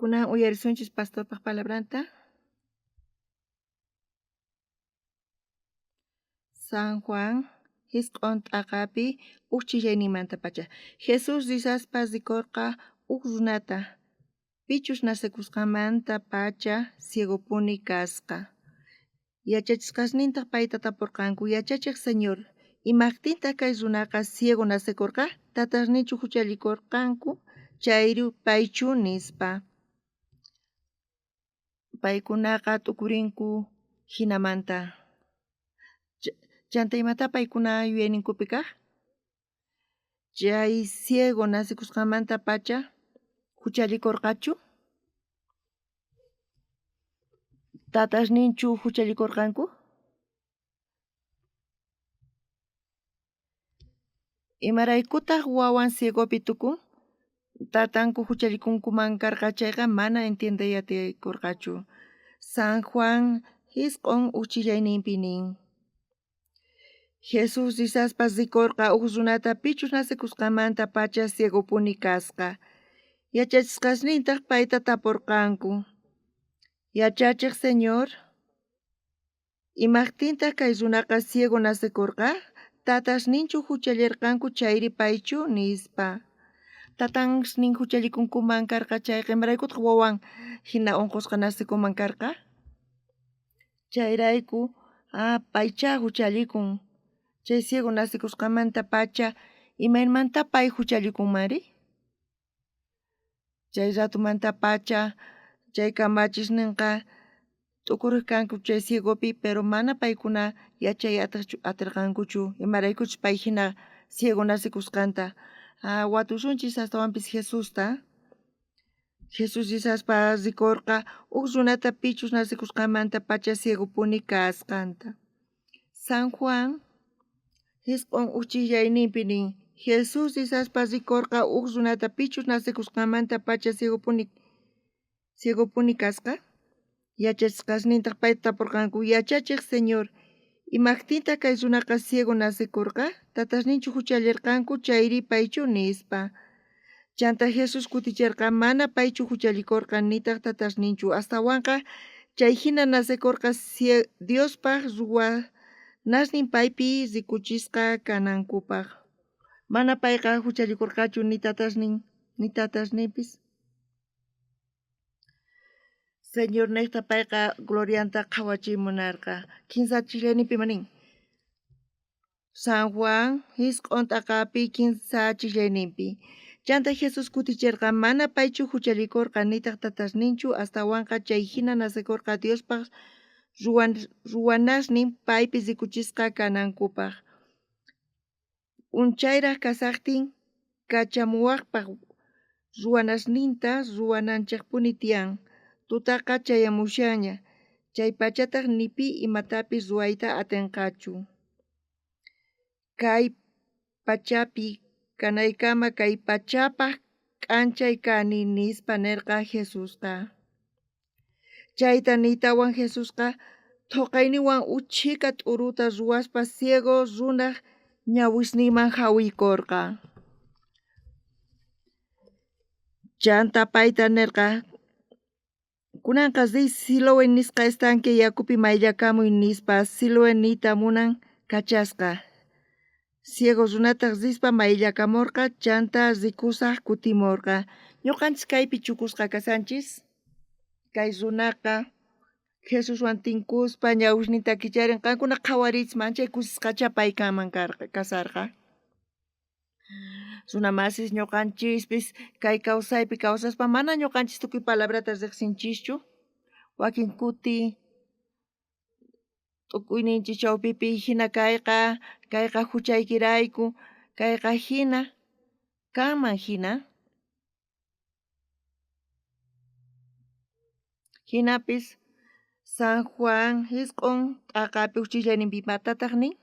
Kunan uyarisunchis pastorpaj palabranta. San Juan jisq'on t'aqapi uj chillayninmantapacha. Jesús risaspa rikorqa uj runata, pichus nacekusqanmantapacha ciegopuni kasqa. Yachachisqasnintaj payta taporqanku, Yachachej Señor, imajtintaj kay runaqa ciego nacekorqa? Tatasninchu juchallikorqanku chayri paychu? nispa. Paykunaqa t'ukurinku jinamanta. Chanta imatá paykuna yuyayninkupi kaj? Chay ciego nacekusqanmantapacha juchallikorqachu? Tatasninchu juchallikorqanku? Imaraykutaj wawan ciegopi tukun? Tatanku juchallikunkuman karqa chayqa mana entiendey atikorqachu. San Juan jisq'on uchillayninpi nin. Jesús risaspa rikorqa uj runata pichus nacekusqanmantapacha ciegopuni kasqa. Yachachisqasnintaj payta taporqanku, Yachachej Señor, imajtintaj kay runaqa ciego nacekorqa? Tatasninchu juchallerqanku chayri paychu? nispa. Tatasnin juchallikunkuman karqa chayqa, imaraykutaj wawan jina onqosqa nacekunman karqa? Chayrayku paychá juchallikun. Chay ciego nacekusqanmantapacha imaynamantá pay juchallikunmanri? Chay ratomantapacha chay kamachisnenqa t'ukurej kanku chay ciegopi, pero mana paykuna yachay aterqankuchu imaraykuchus pay jina ciego nacekusqanta. Watusunchis astawanpis Jesusta. Jesús risaspa rikorqa uj runata pichus nacekusqanmantapacha ciegopuni kasqanta. San Juan jisq'on uj chijllayninpi nin, Jesús risaspa rikorqa uj runata pichus nacekusqanmantapacha ciegopuni kasqa. Yachachisqasnintaj payta taporqanku, Yachachej Señor, imajtintaj kay runaqa ciego nacekorqa? Tatasninchu juchallerqanku chayri paychu? nispa. Chantá Jesús kuticherqa, Mana paychu juchallikorqa, nitaj tatasninchu. Astawanqa chay jina nacekorqa Diospaj ruwanasnin paypi rikuchisqa kanankupaj. Mana payqa juchallikorqachu, ni tatasnin, ni tatasninpis. Señornejta payqa glorianta qhawachiy munarqa. Kinsa chijllayninpi ima nin? San Juan jisq'on t'aqapi kinsa chijllayninpi. Chantá Jesús kuticherqa, Mana paychu juchallikorqa, nitaj tatasninchu, astawanqa chay jina nacekorqa Diospaj ruwanasnin paypi rikuchisqa kanankupaj. P'unchayraj kashajtin kachamuwajpaj ruwanasninta ruwananchejpuni tiyan. Tutaqa chayamushanña, chaypachataj ni pi imatapis ruwayta atenqachu. Kay pachapi kanaykama kay pachapaj k'anchay kani, nispa nerqa Jesusqa. Chayta niytawan Jesusqa thoqayninwan uj chhika t'uruta ruwaspa ciego runaj ñawisninman jawiykorqa. Chantá payta nerqa, Kunanqa riy Siloé nisqa estanque yakupi mayllakamuy, nispa. Siloé niyta munan kachasqa. Ciego runataj rispa mayllakamorqa, chantá rikusaj kutimorqa. Ñoqanchis kaypi chukusqa kashanchis. Kay runaqa Jesuswan tinkuspa ñawisninta kicharin. Qankuna qhawariychis, manchay kusisqachá pay kanman kasarqa. Runa masis ñoqanchispis kay kawsaypi kawsaspa mana ñoqanchis tukuy palabrata riqsinchischu. Wakin kuti T'ukuyninchis chawpipi jina kayqa, kayqa juchaykirayku, kayqa jina, kanman jina. Jinapis San Juan jisq'on t'aqapi uchillayninpi imatataj nin?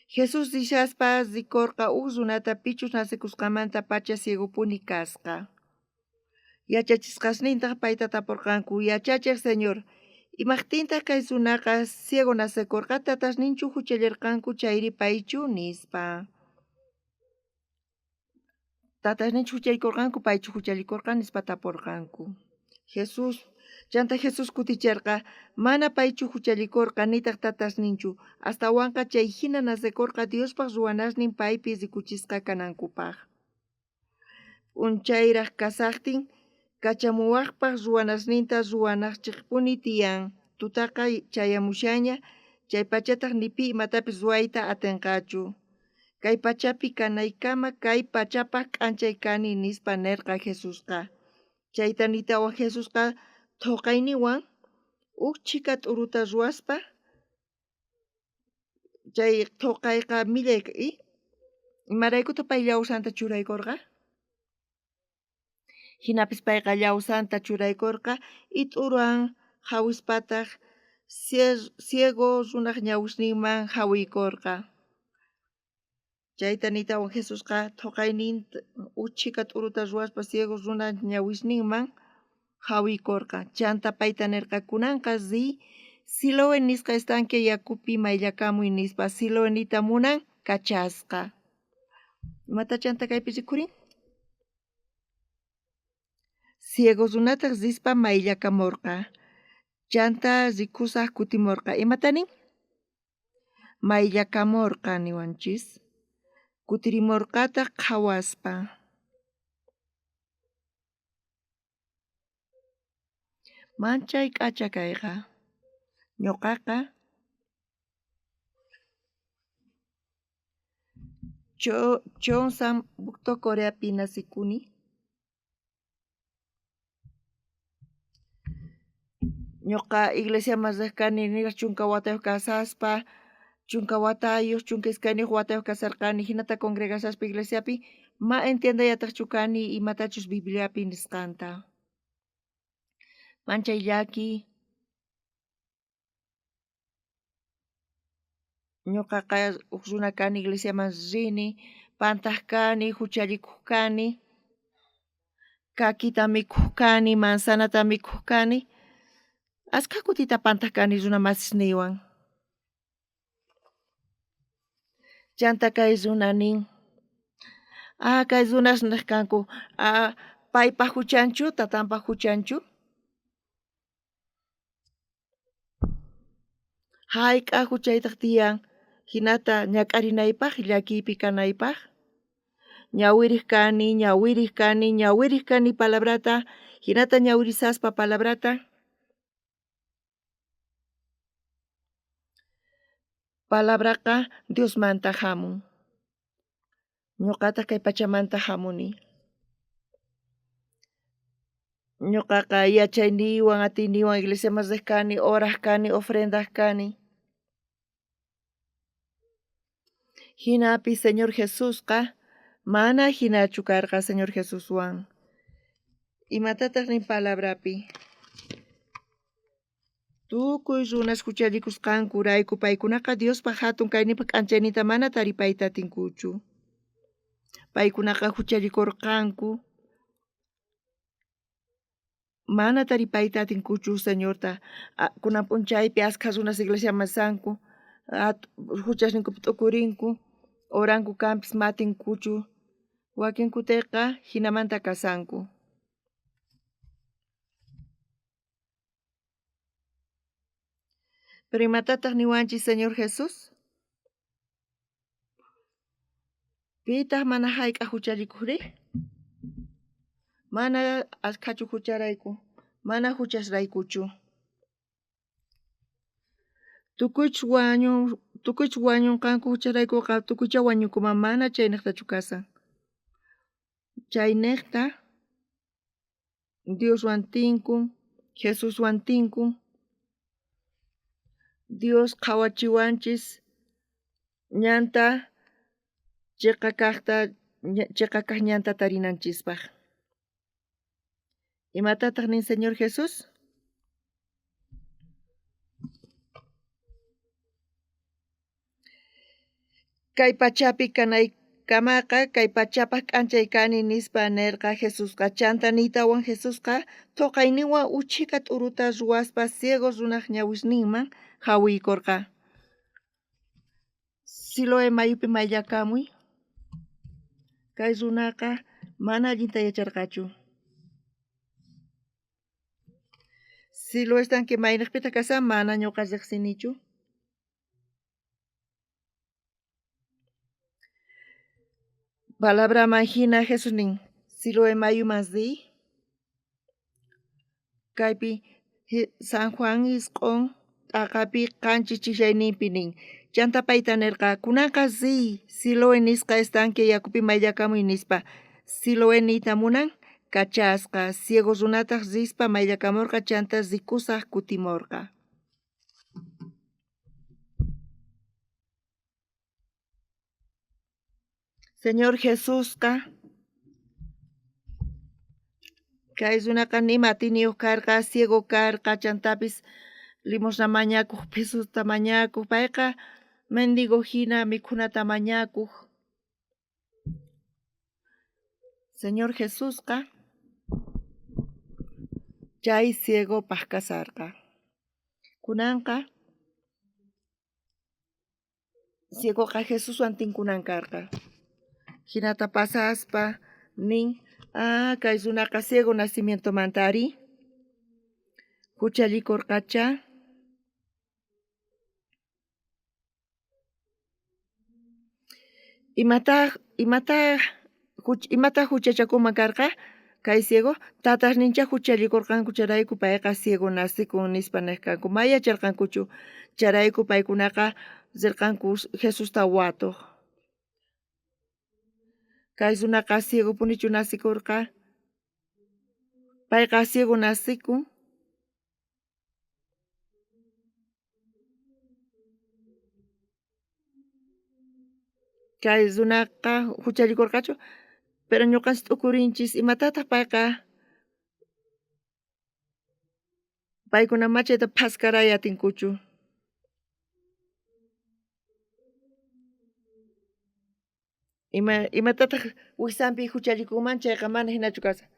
Jesús rishaspa rikorqa uj runata pichus nacekusqanmantapacha ciegopuni kasqa. Yachachisqasnintaj payta taporqanku, Yachachej Señor, imajtintaj kay runaqa ciego nacekorqa? Tatasninchu juchallerqanku chayri paychu? nispa. Tatasninchu juchallikorqanku, paychu juchallikorqa? nispa taporqanku. Jesús Chantá Jesús kuticherqa, Mana paychu juchallikorqa, nitaj tatasninchu. Astawanqa chay jina nacekorqa Diospaj ruwanasnin paypi rikuchisqa kanankupaj. P'unchayraj kashajtin, kachamuwajpaj ruwanasninta ruwanajchejpuni tiyan. Tutaqa chayamushanña, chaypachataj ni pi imatapis ruwayta atenqachu. Kay pachapi kanaykama kay pachapaj k'anchay kani, nispa nerqa Jesusqa. Chayta niytawan Jesusqa thoqayninwan uj chhika t'uruta ruwaspa, chay thoqayqa millay imaraykutaj pay llawsanta churaykorqa? Jinapis payqa llawsanta churaykorqa y t'uruwan jawispataj ciego runaj ñawisninman jawiykorqa. Chayta niytawan Jesusqa thoqayninta uj chhika t'uruta ruwaspa ciego runaj ñawisninman jawiykorqa. Chantá payta nerqa, Kunanqa riy Siloé nisqa estanque yakupi mayllakamuy, nispa. Siloé niyta munan kachasqa. Imatá chantá kaypi rikhurin? Ciego runataj rispa mayllakamorqa. Chantá rikusaj kutimorqa. Imatá nin? Mayllakamorqa niwanchis. Kutirimorqataj qhawaspa. Manchay k'acha kayqa. Ñoqaqa Gyeongsangbuk-do Coreapi nacekuni. Ñoqa iglesiaman rej kani niraj chunka watayoj kashaspa, chunka watayoj, chunka iskayniyoj watayoj kasharqani, jinata congregashaspa iglesiapi, ma entiendellatajchu kani imatachus Bibliapi nisqanta. Manchay llakiy. Ñoqaqa uj runa kani iglesiaman rini, pantaj kani, juchallikoj kani, kakita mikhoj kani, manzanata mikhoj kani, ashkha kutita pantaj kani runa masisniywan. Chantá kay runa nin, ah kay runas nej kanku, ah paypaj juchanchu, tatanpaj juchanchu? Jayk'a juchaytaj tiyan jinata ñak'arinaypaj, llakiypi kanaypaj? Ñawirej kani, ñawirej kani, ñawirej kani palabrata, jinata ñawirisaspa palabrata. Palabraqa Diosmanta jamun. Ñoqataj kay pachamanta jamuni. Ñoqaqa yachayniywan, atiyniywan iglesiaman rej kani, oraj kani, ofrendaj kani. Jinapis Señor Jesusqa mana jinachu karqa Señor Jesuswan. Imatataj nin palabrapi? Tukuy runas juchallikusqankurayku paykunaqa Diospa jatun kayninpa k'anchayninta mana taripayta atinkuchu. Paykunaqa juchallikorqanku, mana taripayta atinkuchu Señorta. Kunan p'unchaypi ashkha runas iglesiaman rishanku, juchasninkupi t'ukurinku, oranku kanpis ma atinkuchu. Wakin kuteqa jinamanta kashanku. Pero imatataj niwanchis Señor Jesús? Pitaj mana jayk'aj juchallikojrí? Mana ashkhachu jucharayku, mana juchasraykuchu. Tukuychus wañun, tukuychus wañonqanku jucharaykoqa tukuychá wañunkuman, mana chaynejtachu kashan. Chaynejta Dioswan tinkun, Jesuswan tinkun. Dios qhawachiwanchis ñanta cheqa kajta, cheqa kaj ñanta tarinanchispaj. Imatataj nin Señor Jesús? Kay pachapi kanaykamaqa kay pachapaj k'anchay kani, nispa nerqa Jesusqa. Chantá niytawan Jesusqa thoqayninwan uj chhika t'uruta ruwaspa ciego runaj ñawisninman jawiykorqa. Siloé mayupi mayllakamuy. Kay runaqa Mana allinta yacharqachu. Siloé estanque maynejpitaj kashan mana ñuqa riqsinichu. Palabraman jina Jesús nin, Siloé mayuman riy. Kaypi San Juan isq'on t'aqapi qanchis chijllayninpi nin. Chantá payta nerqa, Kunanqa riy, Siloé nisqa estanque yakupi mayllakamuy, nispa. Siloé niyta munan kachasqa. Ciego runataj rispa mayllakamorqa, chantá rikusaj kutimorqa. Señor Jesusqa kay runaqa nima atiyniyoj karqa, ciego karqa, chantapis limosna mañakoj, pesosta mañakoj, payqa mendigo jina mikhunata mañakoj. Señor Jesusqa chay ciegopaj kasarqa. Kunanqa ciegoqa Jesuswan tinkunan karqa. Jinata pasaspa nin, ah, kay runaqa ciego nacimientomanta ari, juchallikorqachá. Imatá juchachakunman karqa kay ciego? Tatasninchá juchallikorqanku chayrayku payqa ciego nacekun nispa nej kanku. Ma yacharqankuchu chayrayku paykunaqa rerqanku Jesusta watoj. Kay runaqa ciegopunichu nacekorqa? Payqa ciego nacekun. Kay runaqa juchallikorqachu? Pero ñuqanchis t'ukurinchis imatataj payqa paykuna machayta phaskaray atinkuchu. Ima imatataj wijsanpi juchallikunman chayqa mana jinachu kashan.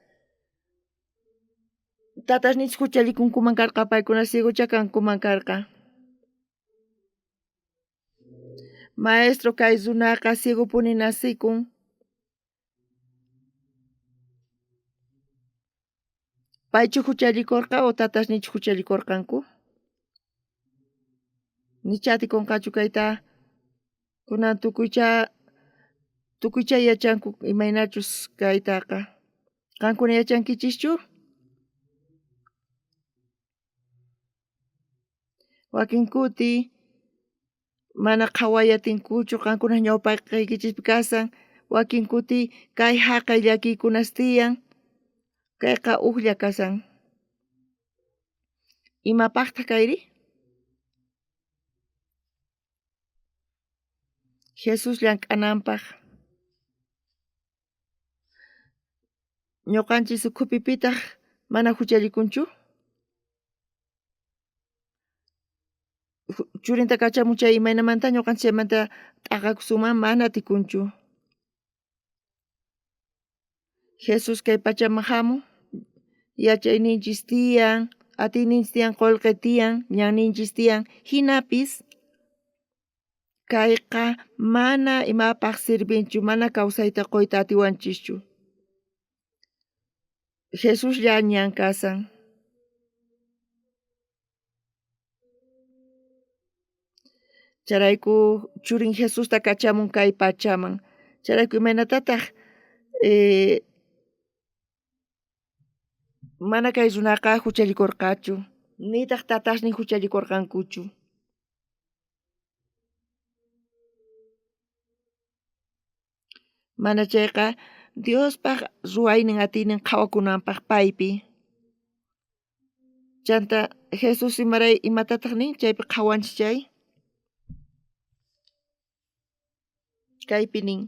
Tatasninchis juchallikunkuman karqa paykuna ciegochá kankuman karqa. Maestro kay runaqa ciegopuni nacekun. Paychu juchallikorqa o tatasninchu juchallikorqanku? Nichá atikonqachu kayta kunan tukuychá tukuychá yachanku imaynachus kaytaqa. Qankuna yachankichischu? Wakin kuti mana qhaway atinkuchu qankunaj ñawpaqeykichispi kashan. Wakin kuti kay jaqay llakiykunas tiyan, kayqa ujlla kashan. Imapajtaj kayri? Jesús llank'ananpaj. Ñuqanchis ukhupi pitaj mana juchallikunchu? Churinta kachamun chay imaynamanta ñuqanchis chaymanta t'aqakusunman mana atikunchu. Jesús kay pachaman jamun, yachayninchis tiyan, atiyninchis tiyan, qullqi tiyan, ñanninchis tiyan, jinapis kayqa mana imapaj sirvinchu, mana kawsayta quyta atiwanchischu. Jesuslla ñan kashan. Chayrayku churin Jesusta kachamun kay pachaman. Chayrayku imaynatataj mana kay runaqa juchallikorqachu, nitaj tatasnin juchallikorqankuchu. Mana chayqa Diospaj ruwaynin atiynin qhawakunanpaj paypi. Chanta Jesús imaray imatataj nin chaypi qhawanchis chay? Kaypi nin,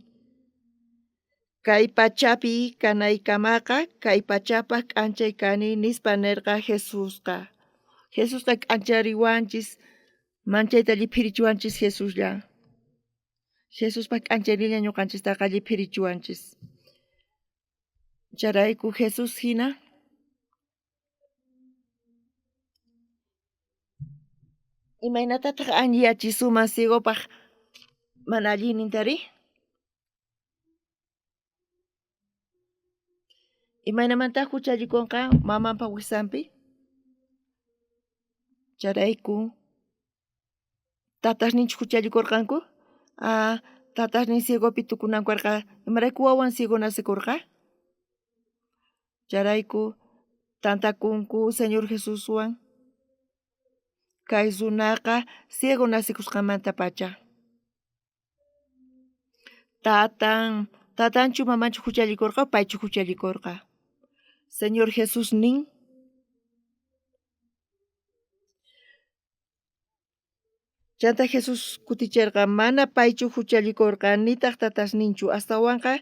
Kay pachapi kanaykamaqa kay pachapaj k'anchay kani nispa nerqa Jesusqa. Jesusqa k'anchariwanchis, manchayta lliphirichiwanchis Jesuslla. Jesuspa k'anchaynillan ñuqanchistaqa lliphirichiwanchis. Chayrayku Jesús jina imaynatataj alliyachisuman ciegopaj mana allinnintari? Imaynamantá juchallikonqa mamanpa wijsanpi? Chayrayku tatasninchu juchallikorqanku? Ah, tatasnin ciegopi tukunanku karqa, imarayku wawan ciego nacekorqa? Chayrayku tantakunku Señor Jesuswan. Kay runaqa ciego nacekusqanmantapacha. Tatan, tatanchu mamanchu juchallikorqa, paychu juchallikorqa? Señor Jesús nin, Chantá Jesús kuticherqa, mana paychu juchallikorqa, nitaj tatasninchu, astawanqa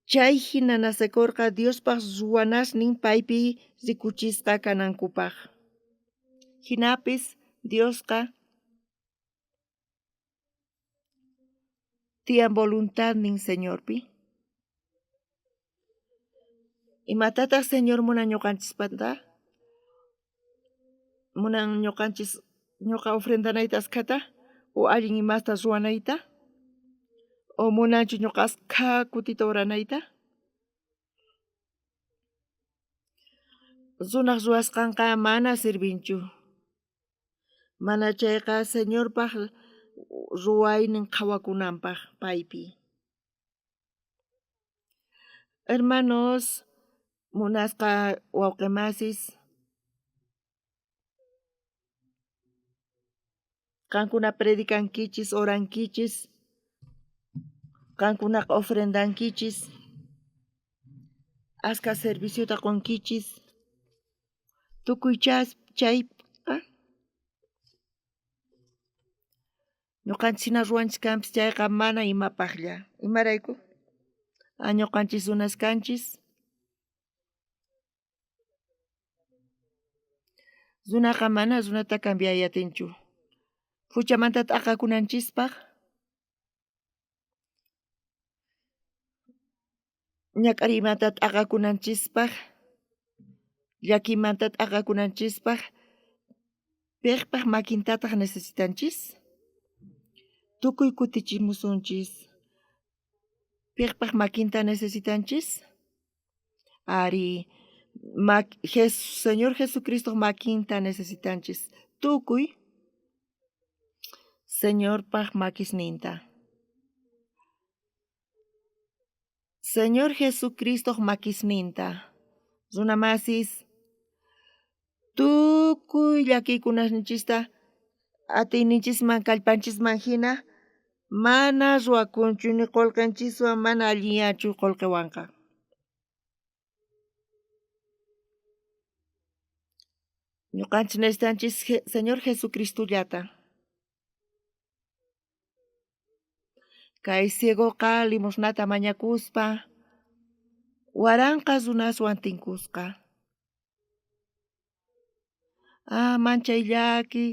chay jina nacekorqa Diospaj ruwanasnin paypi rikuchisqa kanankupaj. Jinapis Diosqa tiyan voluntadnin Señorpi. Imatataj Señor munan ñoqanchispata? Munan ñoqanchis ñoqa ofrendanayta askhata o allin imasta ruwanayta? O munanchu ñoqa askha kutita oranayta? Runaj ruwasqanqa mana sirvinchu. Mana chayqa Señorpaj ruwaynin qhawakunanpaj paypi. Hermanos, munasqa wawqe masis, qankuna predicankichis, orankichis, qankunaqa ofrendankichis, askha serviciota qonkichis, tukuy chayqa ñoqanchis jina ruwanchis kanpis chayqa mana imapajlla. Imarayku? A ñoqanchis runas kanchis. Runaqa mana runata cambiay atinchu. Juchamanta t'aqakunanchispaj ñak'ariymanta t'aqakunanchispaj, llakiymanta t'aqakunanchispaj, piqpaj makintataq necesitanchis? Tukuy kutichimusunchis. Piqpaj makinta necesitanchis? Ari, Señor Jesucristoj makinta necesitanchis. Tukuy Señorpaj makisninta. Señor Jesucristoj makisninta. Runamasis, tukuy llakiykunasninchista atiyninchisman kallpanchisman jina mana ruwakunchu ni qolqenchiswan mana allinyachu qolqewanqa. Ñuqanchis necesitanchis Señor Jesucristollata. Kay ciegoqa limosnata mañakuspa waranqa runaswan tinkusqa. Ah, manchay llaki,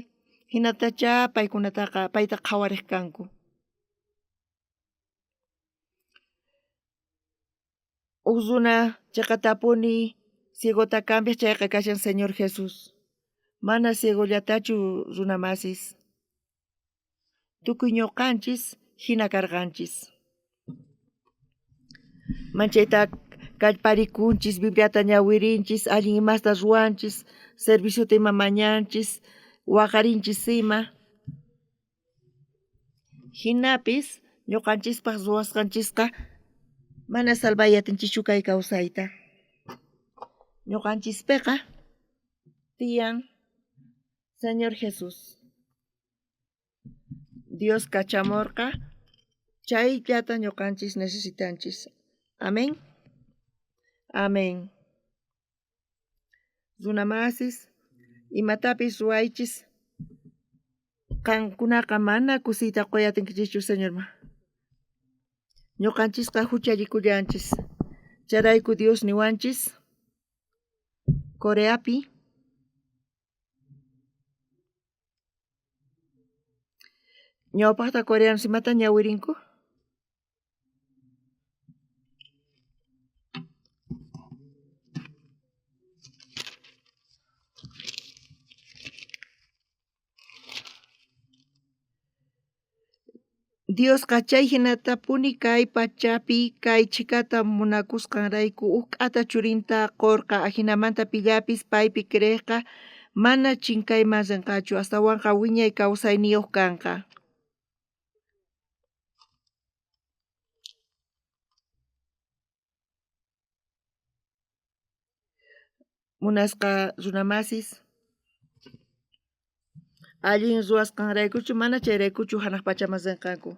jinatachá paykunataqa payta qhawarej kanku. Uj runa cheqatapuni ciegota cambiaj chayqa kashan Señor Jesús. Mana ciegollatachu runa masis. Tukuy ñuqanchis jina karqanchis. Manchayta kallparikunchis, Bibliata ñawirinchis, allin imasta ruwanchis, serviciota ima mañanchis, waqarinchis ima. Jinapis ñuqanchispaj ruwasqanchisqa mana salvay atinchischu kay kawsayta. Ñuqanchispeqa tiyan Señor Jesús. Dios kachamorqa chayllata ñuqanchis necesitanchis. Amén. Amén. Runamasis, imatapis ruwaychis qankunaqa mana kusiyta qoy atinkichischu Señorman. Ñuqanchisqa juchallikullanchis. Chayrayku Dios niwanchis Coreapi ñawpajta coreanos imata ñawirinku? Diosqa chay jinatapuni kay pachapi kay chhikata munakusqanrayku uj k'ata Churinta qorqa, ajinamanta pillapis paypi creejqa mana chinkayman renqachu, astawanqa wiñay kawsayniyoj kanqa. Munasqa runamasis, allin ruwasqanraykuchu mana chayraykuchu hanaq pachaman rinqanku.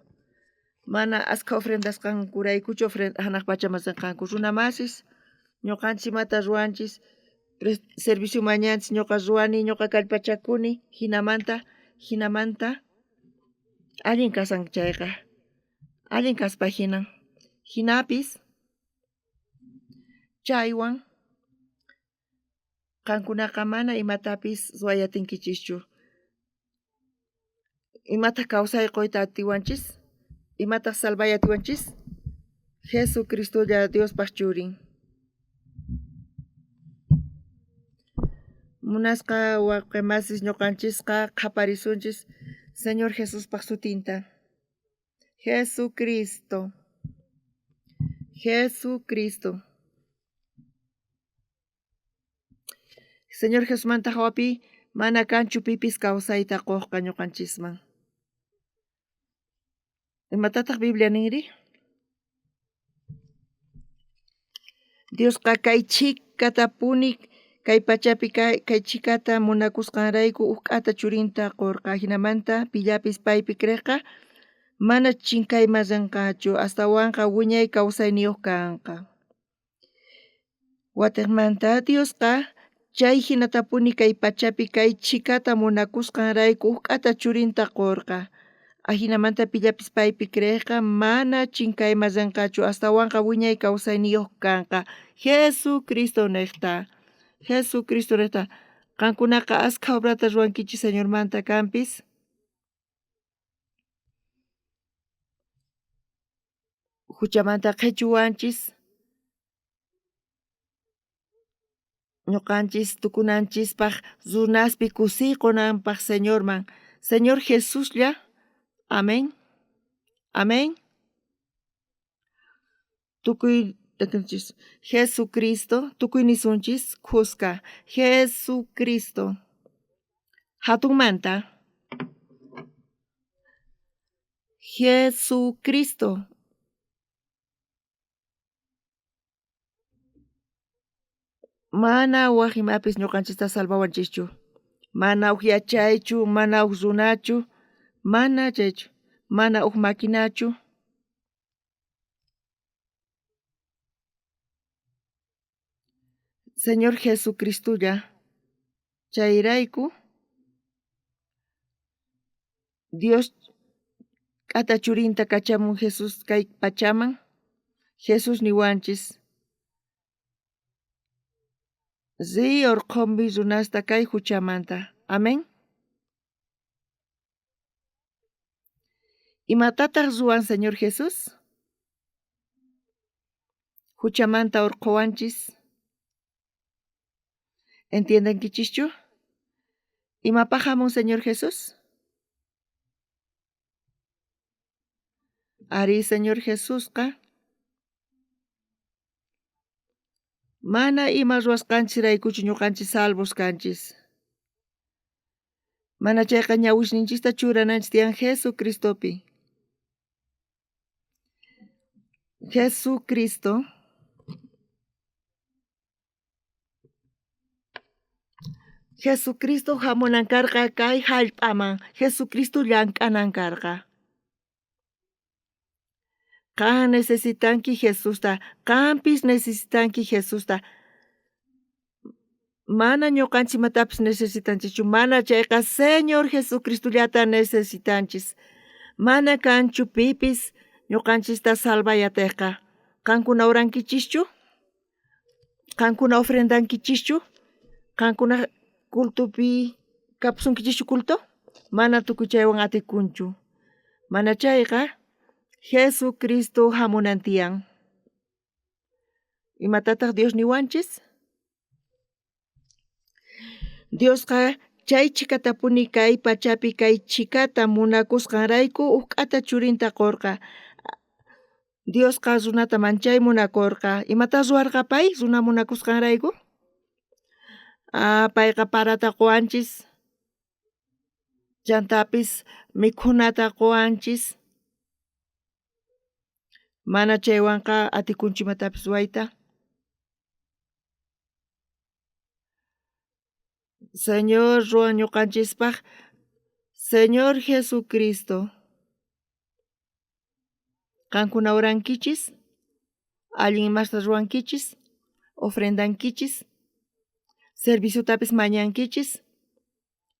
Mana askha ofrendasqankuraykuchu hanaq pachaman rinqanku. Runamasis, ñuqanchis imata ruwanchis, servicio mañanchis, ñuqa ruwani, ñuqa kallpachakuni, jinamanta, jinamanta allin kasan chayqa, allin kaspa jinan. Jinapis chaywan qankunaqa mana imatapis ruway atinkichischu. Imataq kawsay qoyta atiwanchis? Imataq salvay atiwanchis? Jesucristolla Diospaj Churin. Munasqa wawqe masis ñuqanchisqa qhaparisunchis Señor Jesuspaj sutinta. Jesucristo. Jesucristo. Señor Jesusmanta hawapi mana kanchu pipis kawsayta qujqa ñuqanchisman. Imatataq Biblia ninri? Diosqa kay chhikatapuni kay pachapi kay chhikata munakusqanrayku uj k'ata Churinta qorqa, ajinamanta pillapis paypi creejqa mana chinkayman rinqachu, astawanqa wiñay kawsayniyoj kanqa. Watejmanta Diosqa chay jinatapuni kay pachapi kay chhikata munakusqanrayku uj k'ata Churinta qorqa, ajinamanta pillapis paypi creejqa mana chinkayman rinqachu, astawanqa wiñay kawsayniyoj kanqa. Jesucristo nejta. Jesucristo nejta. Qankunaqa askha obrata ruwankichis Señormanta kanpis. Juchamanta qhechuwanchis, ñuqanchis tukunanchispaj runaspi kusiy qonanpaj Señorman. Señor Jesuslla. Amén. Amén. Tukuy Jesucristo, tukuy nisunchis khuska. Jesucristo. Hatunmanta. Jesucristo. Mana waj imapis ñuqanchista salvawanchischu. Mana uj yachaychu, mana uj runachu, mana chaychu, mana uj maquinachu. Señor Jesucristolla, chayrayku Dios k'ata Churinta kachamun Jesús kay pachaman, Jesús niwanchis, riy orqhonpi runasta kay juchamanta. Amén. Imatataj ruwan Señor Jesús? Juchamanta orqhowanchis. Entiendenkichischu? Imapaj hamun Señor Jesús? Arí, Señor Jesusqa mana ima ruwasqanchisraykuchu ñuqanchis salvos kanchis. Mana chayqa ñawisninchista churananchis tiyan Jesucristopi. Jesucristo Jesucristo hamunan karqa kay hallp'aman, Jesucristo llank'anan karqa. Qan necesitanki Jesusta, qanpis necesitanki Jesusta. Mana ñuqanchis imatapis necesitanchikchu, mana chayqa Señor Jesucristollata necesitanchis. Mana kanchu pipis ñuqanchista salvay atejqa. Qankuna orankichischu? Qankuna ofrendankichischu? Qankuna cultopi kapusunkichischu culto? Mana tukuy chaywan atikunchu. Mana chayqa Jesucristo hamunan tiyan. Imatataq Dios niwanchis? Diosqa Chay chhikatapuni kay pachapi kay chhikata munakusqanrayku uj k'ata churinta qorqa. Diosqa runata manchay munakorqa. Imatá ruwarqa pay runa munakusqanrayku? Payqa parata qowanchis, chantapis mikhunata qowanchis. Mana chaywanqa atikunchu imatapis ruwayta. Señor ruwan ñuqanchispaq Señor Jesucristo. Qankuna orankichis, allin imasta ruwankichis, ofrendankichis, serviciotapis mañankichis,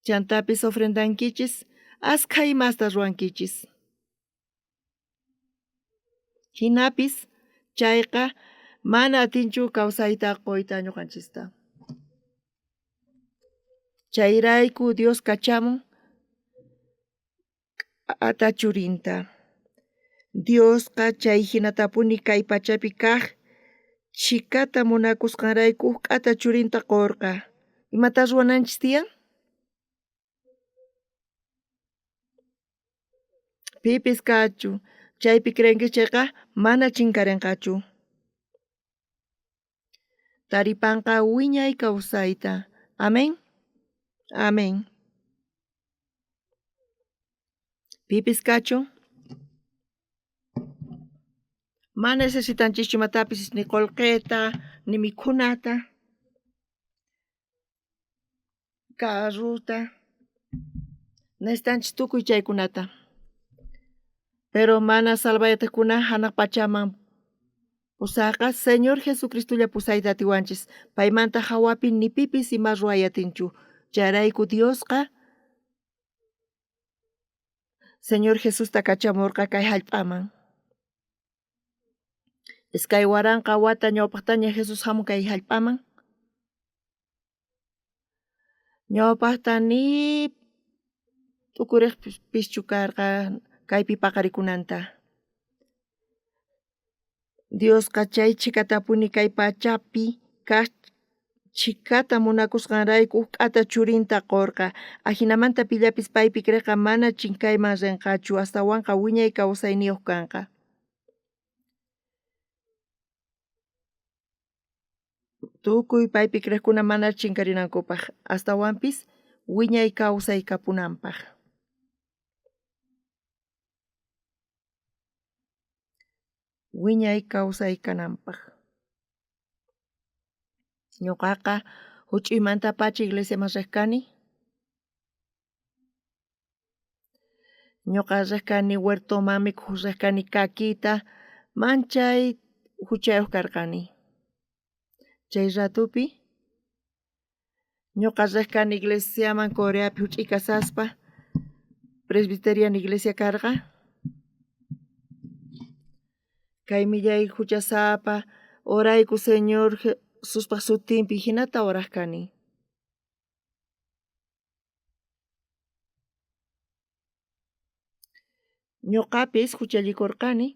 chantapis ofrendankichis, askha imasta ruwankichis. Jinapis chayqa mana atinchu kawsayta qoyta ñuqanchista. Chayrayku Dios kachamun k'ata churinta. Diosqa chay jinatapuni kay pachapi kaj chhikata munakusqanrayku uj k'ata churinta qorqa. Imatá ruwananchis tiyan? Pipis kachu chaypi creenki chayqa mana chinkarenqachu. Taripanqa wiñay kawsayta. Amén. Amén. Pipis kachu mana necesitanchischu imatapis ni qolqeta ni mikhunata carrota necesitanchis tukuy chaykunata pero mana salvay atiqkuna hanaq pachaman pusaqa Señor Jesucristolla pusayta atiwanchis paymanta hawapi ni pipis ima ruway atinchu chayrayku Diosqa Señor Jesusta kachamurqa kay hallp'aman. 2000 wata ñawpaqtaña Jesús hamun kay hallp'aman. Ñawpaqta ni t'ukuriqpischu karqa kaypi paqarikunanta. Diosqa chay chhikatapuni kay pachapi kaj chhikata munakusqanrayku uj k'ata churinta qorqa. Ajinamanta pillapis paypi creeqqa mana chinkayman renqachu, astawanqa wiñay kawsayniyoj kanqa. Tukuy paypi creejkuna mana chinkarinankupaj, astawanpis wiñay kawsay kapunanpaj. Wiñay kawsay kananpaj. Ñuqaqa huch'uymantapacha iglesiaman riq kani. Ñuqa riq kani huertoman mikhuq riq kani kakita, manchay huchayuq karqani. Chay ratupi ñuqa riq kani iglesiaman Coreapi huch'uy kasaspa, Presbiteriana iglesia karqa. Kay millay huchasapa orayku Señor Jesuspaq sutinpi hinata oraq kani. Ñuqapis huchallikurqani.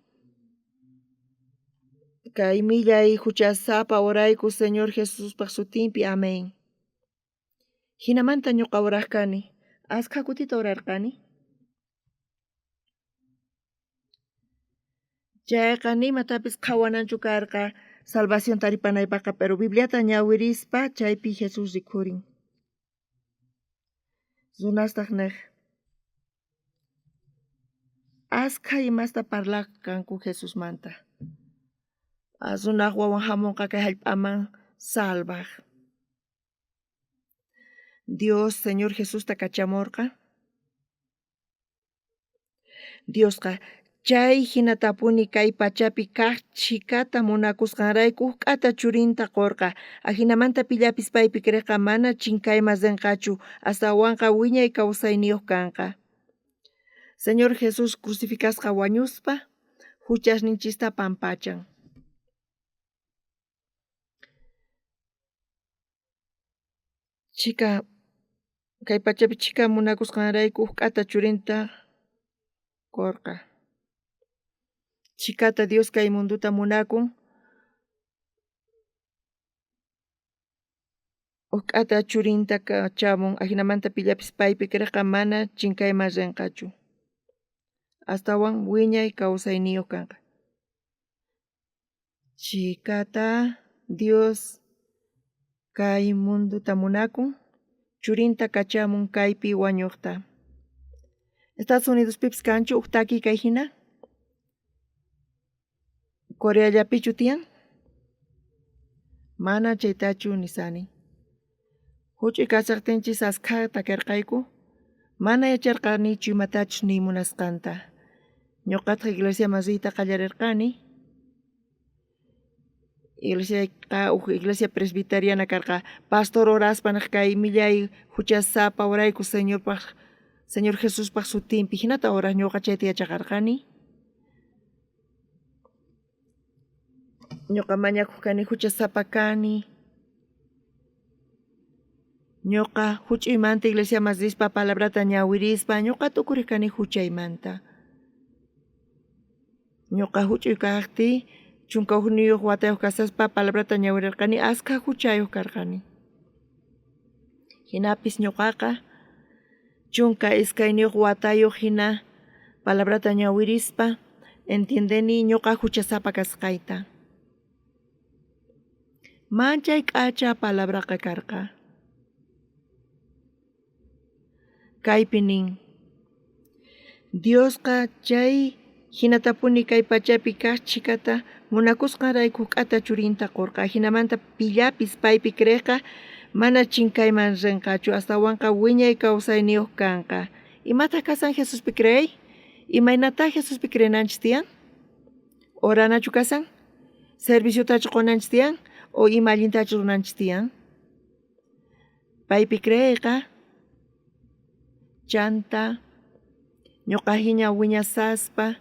Kay millay huchasapa orayku Señor Jesuspaq sutinpi. Amén. Hinamanta ñuqa oraq kani. Askha kutita orarqani. Chayqa ni imatapis qhawananchu karqa salvación taripanaypaqqa, pero Bibliata ñawirispa chaypi Jesús rikhurin. Runastaj nej, askha imasta parlaj kanku Jesusmanta. Runaj wawan jamonqa kay jallp'aman salvaj. Dios Señor Jesusta kachamorqa. Diosqa chay jinatapuni kay pachapi kaj chhikata munakusqanrayku uj k'ata churinta qorqa. Ajinamanta pillapis paypi creejqa mana chinkayman renqachu, astawanqa wiñay kawsayniyoj kanqa. Señor Jesús crucificasqa wañuspa juchasninchista pampachan. Chhika kay pachapi chhika munakusqanrayku uj k'ata churinta qorqa. Chhikata Dios kay mundota munakun. Uj k'ata churinta kachamun, ajinamanta pillapis paypi creejqa mana chinkayman renqachu, astawan wiñay kawsayniyoj kanqa. Chhikata Dios kay mundota munakun, churinta kachamun kaypi wañojta. Estados Unidospipis kanchu uj takiy kay jina? Coreallapichu tiyan? Mana chaytachu nisani. Juch'uy kashajtinchis askhata takerqayku, mana yacharqanichu imatachus niy munasqanta. Ñoqataj iglesiaman riyta qallarerqani. Iglesiayqa uj iglesia presbiteriana karqa. Pastor oraspa nej kay millay juchasapa orayku Señorpaj, Señor Jesuspaj sutinpi. Jinata oraj ñoqa chayta yachaqarqani. Ñoqa mañakoj kani juchasapa kani. Ñoqa juch'uymanta iglesiaman rispa palabrata ñawirispa ñoqa t'ukurej kani juchaymanta. Ñoqa juch'uy kajtiy 11 watayoj kashaspa palabrata ñawirerqani askha juchayoj karqani. Jinapis ñoqaqa 12 watayoj jina palabrata ñawirispa entiendeni ñoqa juchasapa kasqayta. Manchay k'acha palabraqa karqa. Kaypi nin: Diosqa chay jinatapuni kay pachapi kaj chhikata munakusqanrayku k'ata churinta qorqa. Ajinamanta pillapis paypi creejqa mana chinkayman renqachu, astawanqa wiñay kawsayniyoj kanqa. Imataj kasan Jesuspi creey? Imaynatá Jesuspi creenanchis tiyan? Oranachu kasan? Serviciotachu qonanchis tiyan? O ima allintachu ruwananchis tiyan? Paypi creeyqa chanta ñoqa jina wiñasaspa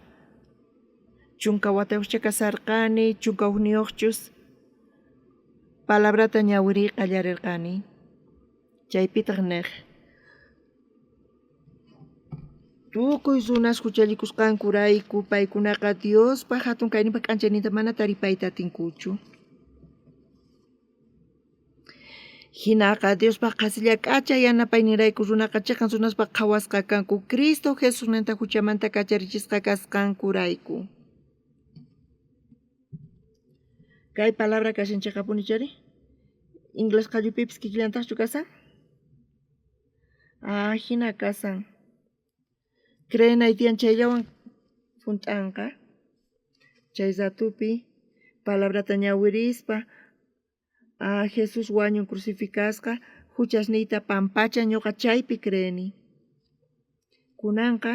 10 watayojcha kasarqani, 11yojchus palabrata ñawiriy qallarerqani. Chaypitaj nej: Tukuy runas juchallikusqankurayku paykunaqa Diospa jatun kayninpa k'anchayninta mana taripayta atinkuchu. Jinaqa Diospa qhasilla k'acha yanapayninrayku runaqa cheqan runaspaj qhawasqa kanku, Cristo Jesusninta juchamanta kacharichisqa kasqankurayku. Kay palabra kashan cheqapuni chari? Inglés qallupipis kikillantajchu kasan? Ah, jina kasan. Creenay tiyan chayllawan junt'anqa. Chay ratupi palabrata ñawirispa, ah, Jesús wañun crucificasqa, juchasniyta pampacha ñoqa chaypi creeni. Kunanqa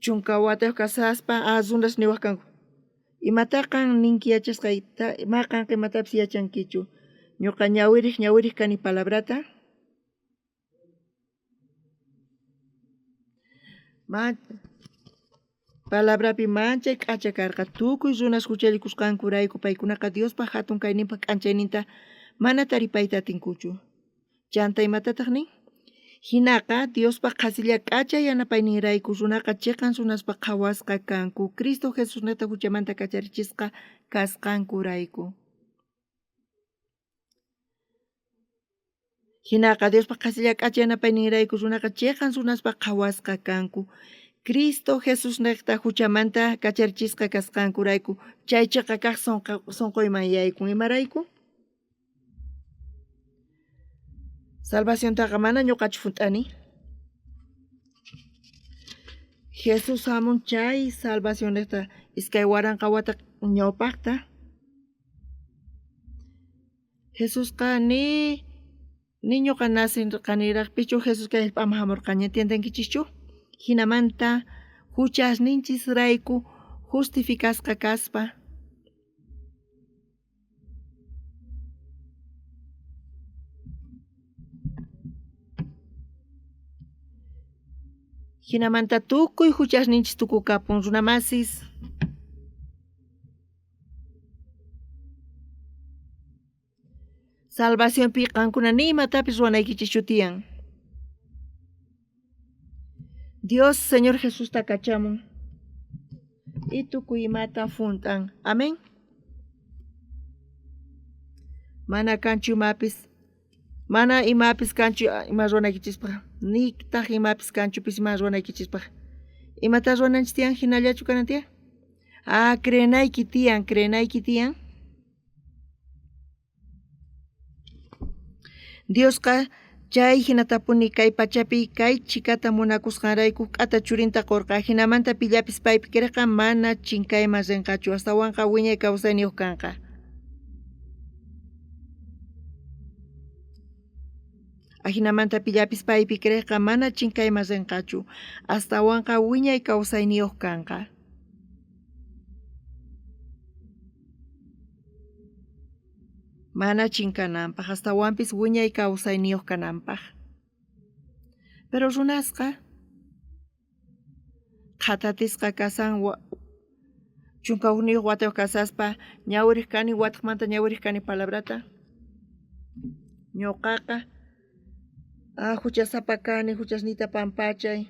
10 watayoj kashaspa, ah, runas niwaj kanku. Imatá qan ninki yachasqayta, ma qanqa imatapis yachankichu. Ñoqa ñawirej ñawirej kani palabrata. Ma palabrapi manchay k'acha karqa. Tukuy runas juchallikusqankurayku paykunaqa Diospa jatun kayninpa k'anchayninta mana taripayta atinkuchu. Chanta imatataj nin? Jinaqa Diospa qhasilla k'acha yanapayninrayku runaqa cheqan runaspaj qhawasqa kanku, Cristo Jesusnejta juchamanta kacharichisqa kasqankurayku. Jinaqa Diospa qhasilla k'acha yanapayninrayku runaqa cheqan runaspaj qhawasqa kanku, Cristo Jesusnejta juchamanta kacharichisqa kasqankurayku. Chay cheqa kaj sonqoyman yaykun. Imarayku? Salvaciontaqa mana ñoqachu junt'ani. Jesús jamun chay salvacionnejta 2000 wata ñawpajta. Jesusqa ni ñoqa nacerqanirajpichu Jesús kay jallp'aman jamorqaña, entiendenkichischu? Jinamanta juchasninchisrayku justificasqa kaspa Jinamanta tukuy juchasninchis tukukapun, runamasis. Salvacionpi qankuna ni imatapis ruwanaykichischu tiyan. Dios Señor Jesusta kachamun y tukuy imata junt'an. Amén. Mana kanchu imapis, mana imapis kanchu ima ruwanaykichispaj, nitaj imapis kanchu pis ima ruwanaykichispaj. Imata ruwananchis tiyan jinallachu kanan tiyan? Ah, creenayki tiyan, creenayki tiyan. Diosqa chay jinatapuni kay pachapi kay chhikata munakusqanrayku k'ata churinta qorqa, jinamanta pillapis paypi creejqa mana chinkayman renqachu, astawanqa wiñay kawsayniyoj kanqa. Ajinamanta pillapis paypi creejqa mana chinkayman renqachu, astawanqa wiñay kawsayniyoj kanqa. Mana chinkananpaj, astawanpis wiñay kawsayniyoj kananpaj. Pero runasqa qhatatisqa kasan 11 watayoj kasaspa ñawirej kani watejmanta ñawirej kani palabrata. Ñoqaqa huchasapa kani, huchasniyta pampachay.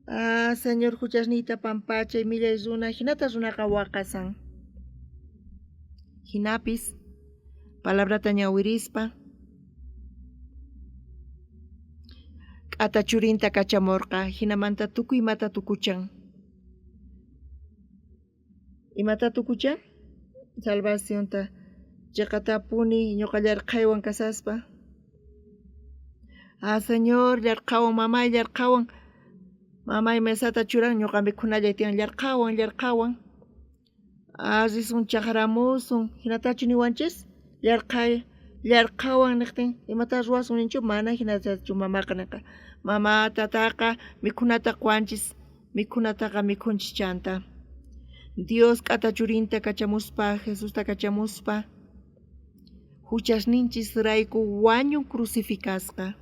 Ah, Señor, huchasniyta pampachay, millay runa, jinata runaqa waqasan. Jinapis palabrata ñawirispa k'ata churinta kachamorqa, jinamanta tukuy imata tukuchan. Imata tukuchan? Salvacionta. Cheqatapuni ñoqa llarqhaywan kasaspa. Ah, Señor, llarqhawan, mamay llarqhawan. Mamay mesata churan, ñoqa mikhunallay tiyan, llarqhawan, llarqhawan. Ah, risun chajramusun, jinatachu niwanchis? Llarqhay, llarqhawan niqtin, imata ruwasun ninchu? Mana jinatachu mamaqa ninqa. Mama tataqa mikhunata quwanchis, mikhunataqa mikhunchis chanta. Dios k'ata churinta kachamuspa, Jesusta kachamuspa, huchasninchisrayku wañun crucificasqa.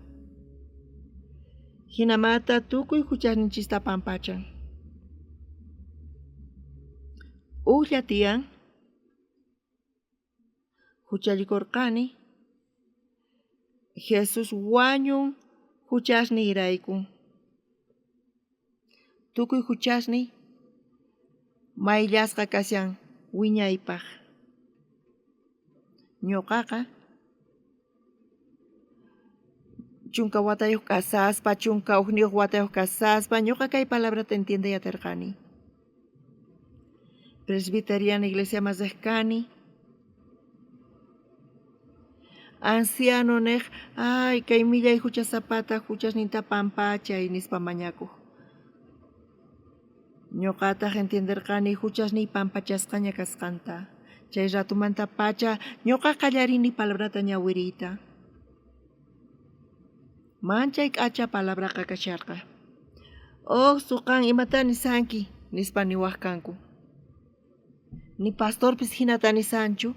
Jinamata tukuy huchasninchista pampachan. Ujlla tiyan huchallikorqani, Jesús wañun huchasniyrayku. Tukuy huchasniy mayllasqa kashan wiñaypaj. Ñoqaqa 10 watayoj kasaspa, 11 watayoj kasaspa, ñoqa kay palabrata entiendey aterqani. Presbiteriana iglesiaman rej kani. Anciano nej, ay, kay millay huchasapata huchasninta pampachay nispa mañakuj. Ñoqataj entienderqani huchasniy pampachasqaña kasqanta. Chay ratumanta pacha ñoqa qallarini palabrata ñawiriyta. Manchay k'acha palabraqa kasharqa. Oh, suqan imata nisanki, nispa niwaj kanku. Ni pastorpis jinata nisanchu.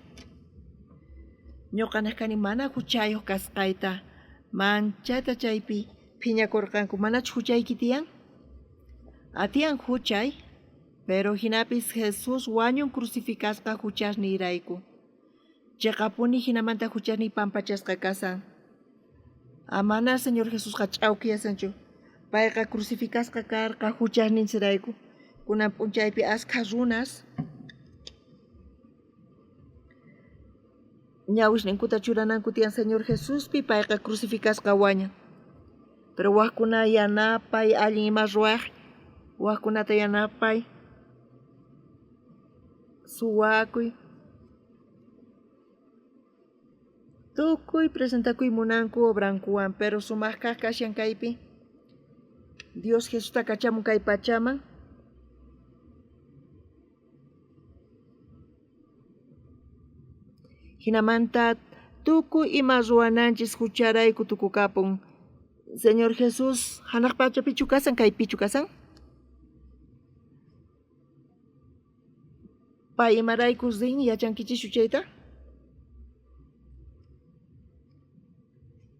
Ñoqa nej kani mana huchayoj kasqayta. Manchayta chaypi phiñakurqanku, manachu huchayki tiyan? Atiyan huchay, pero jinapis Jesús wañun crucificasqa huchasniyrayku. Cheqapuni jinamanta huchasniy pampachasqa kasan. Amana Señor Jesusqa ch'awkiyasanchu. Payqa crucificasqa karqa huchasninchirayku. Kunan p'unchaypi askha runas ñawisninkuta churananku tiyan Señor Jesuspi, payqa crucificasqa wañan. Pero wajkuna yanapay, allin ima ruwaj, wajkunata yanapay, suwakuy. Tukuy presentakuy munanku obrankuwan, pero sumaj kaj kashan kaypi. Dios Jesusta kachamun kay pachaman. Jinamanta tukuy ima ruwananchis hucharayku tukukapun. Señor Jesús, hanaq pachapichu kasan, kaypichu kasan? Pay imarayku rin, yachankichischu chayta?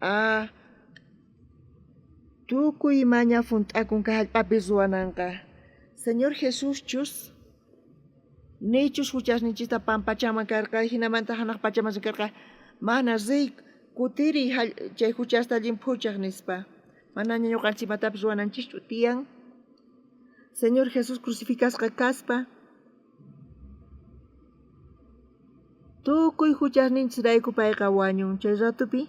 Ah, tukuy imaña junt'akun kay jallp'api ruwananqa. Señor Jesús chus nichus huchasninchista pampachanman karqa, jinamanta hanaq pachaman karqa, mana riy kutiriy chay huchasta llimphuchaj nispa. Manaña ñuqanchis imatapis ruwananchischu tiyan. Señor Jesús crucificasqa kaspa. Tukuy juchasninchisrayku payqa wañun. Chay ratopi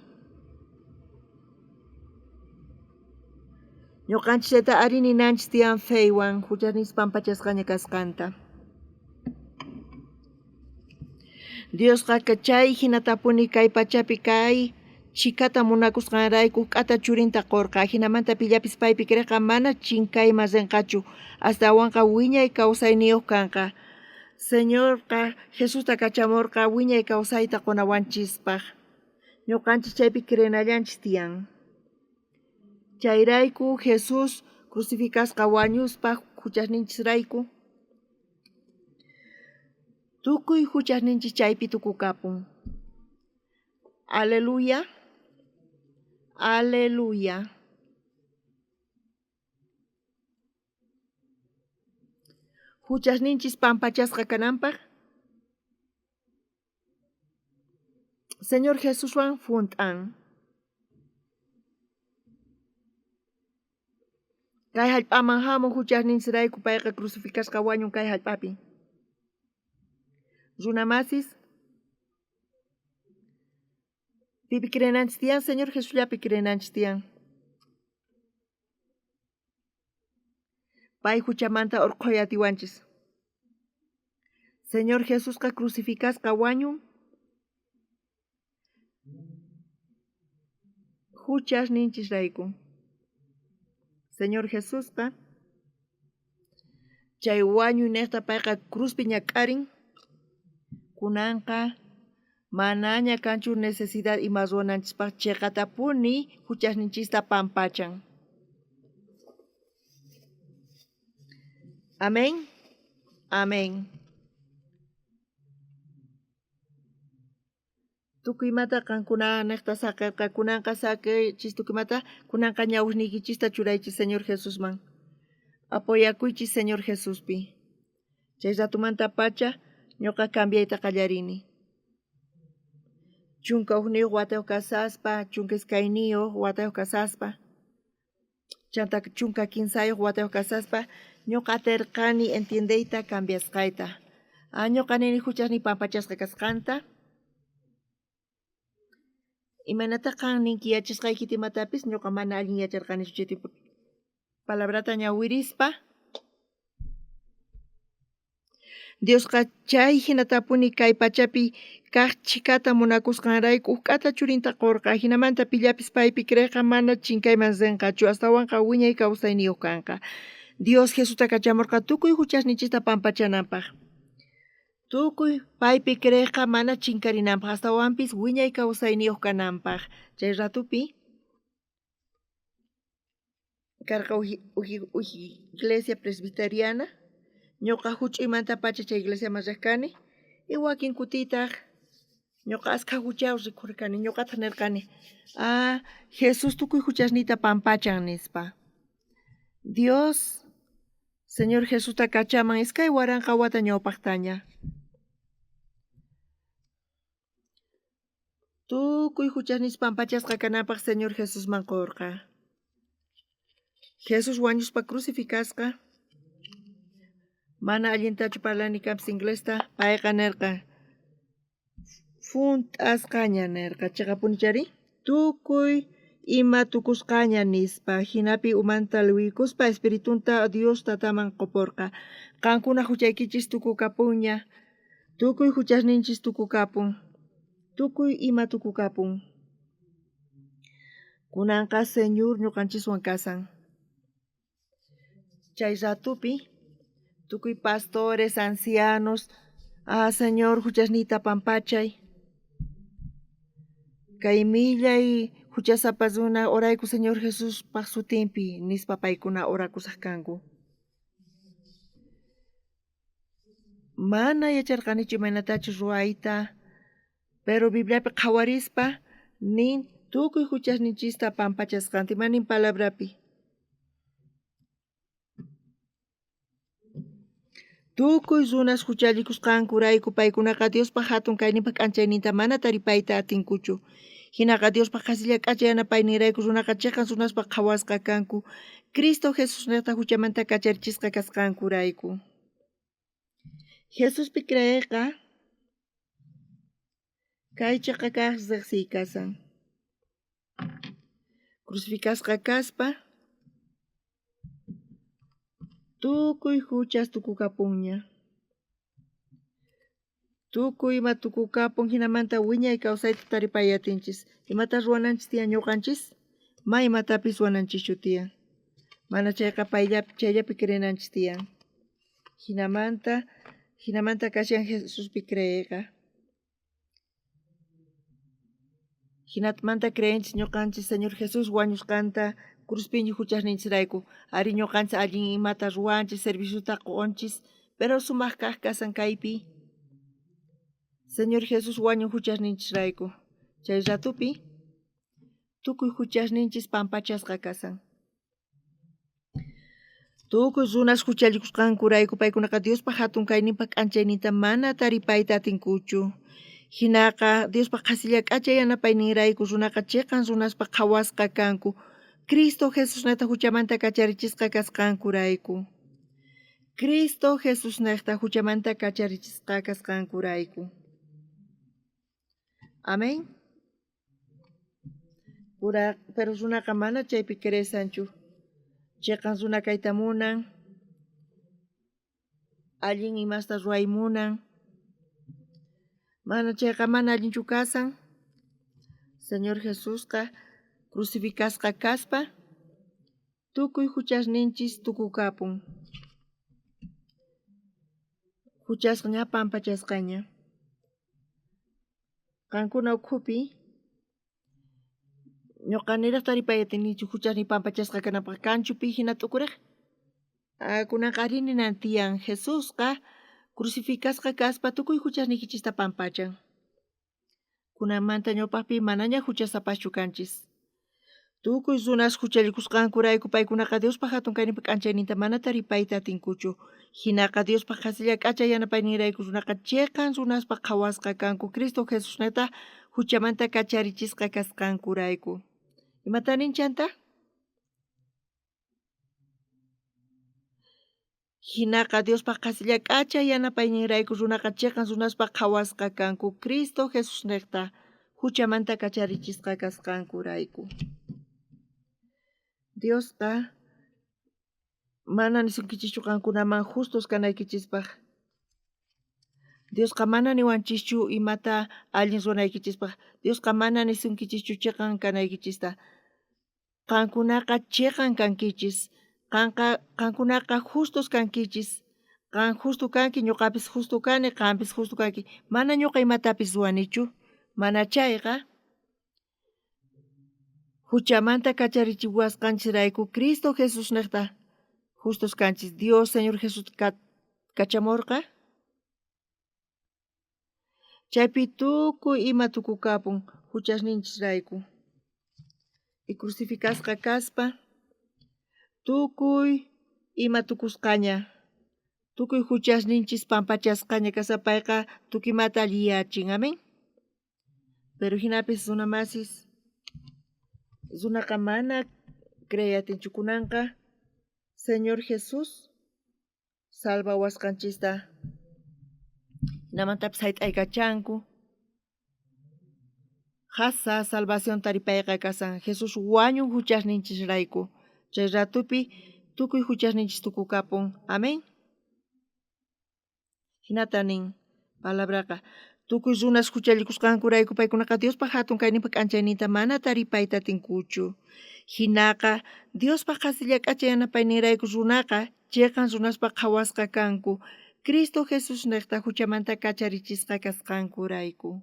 ñoqanchis chayta ari ninanchis tiyan feywan juchasninchis pampachasqaña kasqanta. Diosqa chay jinatapuni kay pachapi kay chhikata munakusqanrayku k'ata churinta qorqa. Ajinamanta pillapis paypi creejqa mana chinkayman renqachu, astawanqa wiñay kawsayniyoj kanqa. Señorqa Jesusta kachamorqa wiñay kawsayta qonawanchispaj. Ñoqanchis chaypi creenallanchis tiyan. Chayrayku Jesús crucificasqa wañuspa juchasninchisrayku tukuy juchasninchis chaypi tukukapun. Aleluya, aleluya. Juchasninchis pampachasqa kananpaj Señor Jesuswan junt'an. Kay jallp'aman jamun juchasninchisrayku payqa crucificasqa wañun kay jallp'api. Runamasis, pipi creenanchis tiyan? Señor Jesusllapi creenanchis tiyan. Pay juchamanta orqhoy atiwanchis. Señor Jesusqa crucificasqa wañun juchasninchisrayku. Señor Jesusqa chay wañuynejta payqa cruzpi ñak'arin. Kunanqa manaña kanchu necesidad ima ruwananchispaj cheqatapuni juchasninchista pampachan. Amén. Amén. Tukuymata qankuna nejta saqerqa, kunanqa saqeychis tukuymata, kunanqa ñawisniykichista churaychis Señor Jesusman. Apoyakuychis Señor Jesuspi. Chay ratomantapacha ñoqa cambiayta qallarini. 11 watayoj kasaspa, 12 watayoj kasaspa, chanta 13 watayoj kasaspa, ñoqa aterqani entiendeyta cambiasqayta. Ah, ñoqa nini juchasniy pampachasqa kasqanta. Imaynata qan ninki yachasqaykita imatapis, ñoqa mana allin yacharqanichu chay tiempo. Palabrata ñawirispa, Diosqa chay jinatapuni kay pachapi kaj chhikata munakusqanrayku uj k'ata churinta qorqa. Ajinamanta pillapis paypi creejqa mana chinkayman renqachu, astawanqa wiñay kawsayniyoj kanqa. Dios Jesusta kachamorqa tukuy juchasninchista pampachananpaj. Tukuy paypi creejqa mana chinkarinanpaj, astawanpis wiñay kawsayniyoj kananpaj. Chay ratopi karqa uj iglesia presbiteriana, ñoqa juch'uymantapacha chay iglesiaman rej kani, y wakin kutitaj ñoqa askha juchayoj rikhurqani, ñoqataj nerqani, ah, Jesús tukuy juchasniyta pampachan nispa. Dios Señor Jesusta kachaman 2000 wata ñawpajtaña. Tukuy juchasninchis pampachasqa kananpaj Señor Jesusman qorqa. Jesús wañuspa crucificasqa, mana allintachu parlani kanpis inglesta, payqa nerqa, junt'asqaña nerqa, cheqapunichari, tukuy ima tukusqaña nispa. Jinapi umanta liwiykuspa espiritunta Dios tataman qoporqa. Qankuna juchaykichis tukukapunña, tukuy juchasninchis tukukapun, tukuy ima tukukapun. Kunanqa Señor ñoqanchiswan kasan. Chay ratopi tukuy pastores, ancianos, ah, Señor, juchasniyta pampachay. Kay millay juchasapa runa orayku Señor Jesuspaj sutinpi nispa paykuna orakusaj kanku. Mana yacharqanichu imaynatachus ruwayta, pero Bibliapi qhawarispa nin tukuy juchasninchista pampachasqanta, ima nin palabrapi? Tukuy runas juchallikusqankurayku paykunaqa Diospaj jatun kayninpaj k'anchayninta mana taripayta atinkuchu. Jinaqa Diospaj qhasilla k'acha yanapayninrayku runaqa cheqan runaspaj qhawasqa kanku, Cristo Jesusnejta juchamanta kacharichisqa kasqankurayku. Jesuspi creeyqa Kay cheqa kaj rejsiy kasan. Crucificasqa kaspa tukuy juchas tukukapunña. Tukuy ima tukukapun jinamanta wiñay kawsayta taripay atinchis. Imata ruwananchis tiyan ñuqanchis? Ma imatapis ruwananchischu tiyan. Mana chayqa payllapi chayllapi creenanchis tiyan. Jinamanta jinamanta kashan Jesuspi creeyqa. Jinatmanta creenchis ñuqanchis Señor Jesús wañusqanta cruzpiña juchasninchisrayku. Ari ñuqanchis allin imata ruwanchis, serviciota qunchis, pero sumaq kaq kasan kaypi. Señor Jesús wañun juchasninchisrayku. Chay ratupi tukuy juchasninchis pampachasqa kasan. Tukuy runas juchallikusqankurayku paykunaqa Diospa hatun kayninpa k'anchayninta mana taripayta atinkuchu. Hinaqa Diospa qhasilla k'acha yanapayninrayku runaqa chiqan runaspa qhawasqa kanku Cristo Jesusnejta huchamanta kacharichisqa kasqankurayku. Cristo Jesusnejta huchamanta kacharichisqa kasqankurayku. Amén. Pura, pero runaqa mana chaypi creesanchu. Chiqan runa kayta munan, allin imasta ruway munan. Mana chayqa mana allinchu kasan. Señor Jesusqa crucificasqa kaspa tukuy juchasninchis tukukapun. Juchasqa ña pampachasqaña. Qankuna ukhupi ñuqa niraj taripay atinichu juchasniy pampachasqa kananpaj kanchu pi jina t'ukurej? Kunanqa arí ninan tiyan Jesusqa crucificasqa kaspa tukuy juchasniykichista pampachan. Kunanmanta ñawpajpi manaña juchasapaschu kanchis. Tukuy runas juchallikusqankurayku paykunaqa Diospa hatun kayninpa k'anchayninta mana taripayta atinkuchu. Hinaqa Diospa qhasilla k'acha yanapayninrayku runaqa chiqan runaspa qhawasqa kanku Cristo Jesusnejta juchamanta kacharichisqa kasqankurayku. Imata nin chanta? Hinaqa Diospa qhasilla k'acha yanapayninrayku runaqa chiqan runaspa qhawasqa kanku Cristo Jesusnejta juchamanta kacharichisqa kasqankurayku. Diosqa mana nisunkichischu qankunaman justos kanaykichispaj. Diosqa mana niwanchischu imata allin ruwanaykichispaj. Diosqa mana nisunkichischu chiqan kanaykichista. Qankunaqa chiqan kankichis. Qanqa qankunaqa justos kankichis. Qan justo kanki, ñuqapis justo kani, qampis justo kanki. Mana ñuqa imatapis ruwanichu. Mana chayqa juchamanta kacharichiwasqanchisrayku Cristo Jesusnejta justos kanchis. Dios Señor Jesús kachamorqa. Chaypi tukuy ima tukukapun juchasninchisrayku. Y crucificasqa kaspa tukuy ima tukusqaña, tukuy juchasninchis pampachasqaña kaspa payqa tukuy imata alliyachin. Amén. Pero jinapis runa masis runaqa mana creey atinchu kunanqa Señor Jesús salvawasqanchista hinamantapis hayt'aykachanku. Jasa salvación taripayqa kasan Jesús wañun juchasninchisrayku. Chay ratupi tukuy juchasninchis tukukapun. Amén. Jinata nin palabraqa tukuy runas juchallikusqankurayku paykunaqa Diospa hatun kayninpa k'anchayninta mana taripayta atinkuchu. Jinaqa Diospa qhasilla k'acha yanapayninrayku runaqa chiqan runaspa qhawasqa kanku Cristo Jesusnejta juchamanta kacharichisqa kasqankurayku.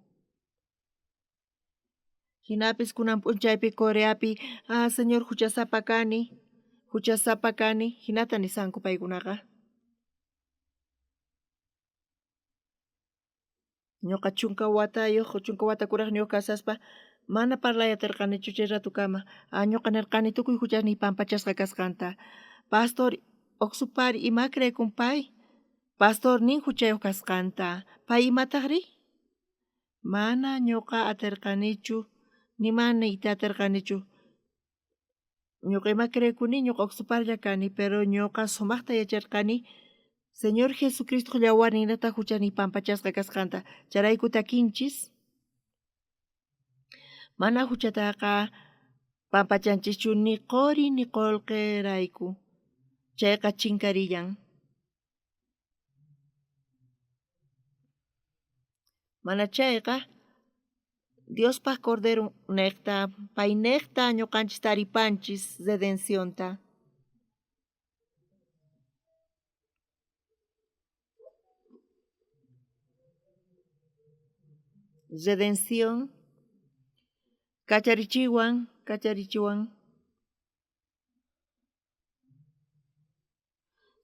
Jinapis kunan p'unchaypi Coreapi, ah, Señor juchasapa kani, juchasapa kani, jinata nisanku paykunaqa. Ñuqa chunka watayuq, chunka wata kurajniyuq kasaspa mana parlay atirqanichu chay ratukama. Ah, ñuqa nirqani tukuy juchasniy pampachasqa kasqanta. Pastor Oksupari ima creekun pay? Pastor nin juchayuq kasqanta. Pay imatajri? Mana ñuqa atirqanichu, ni mana niyta atirqanichu. Ñuqa ima creekuni ñuqa Oksuparlla kani, pero ñuqa sumaqta yacharqani Señor Jesucristo yawarninrata juchasniy pampachasqa kasqanta. Chayrayku takinchis. Mana huchataqa pampachanchischu ni qori ni qolqerayku. Chayqa chinkarillan. Mana chayqa Diospaj Cordero nejta, paynejta ñoqanchis taripanchis redencionta. Redención kacharichiwan, kacharichiwan.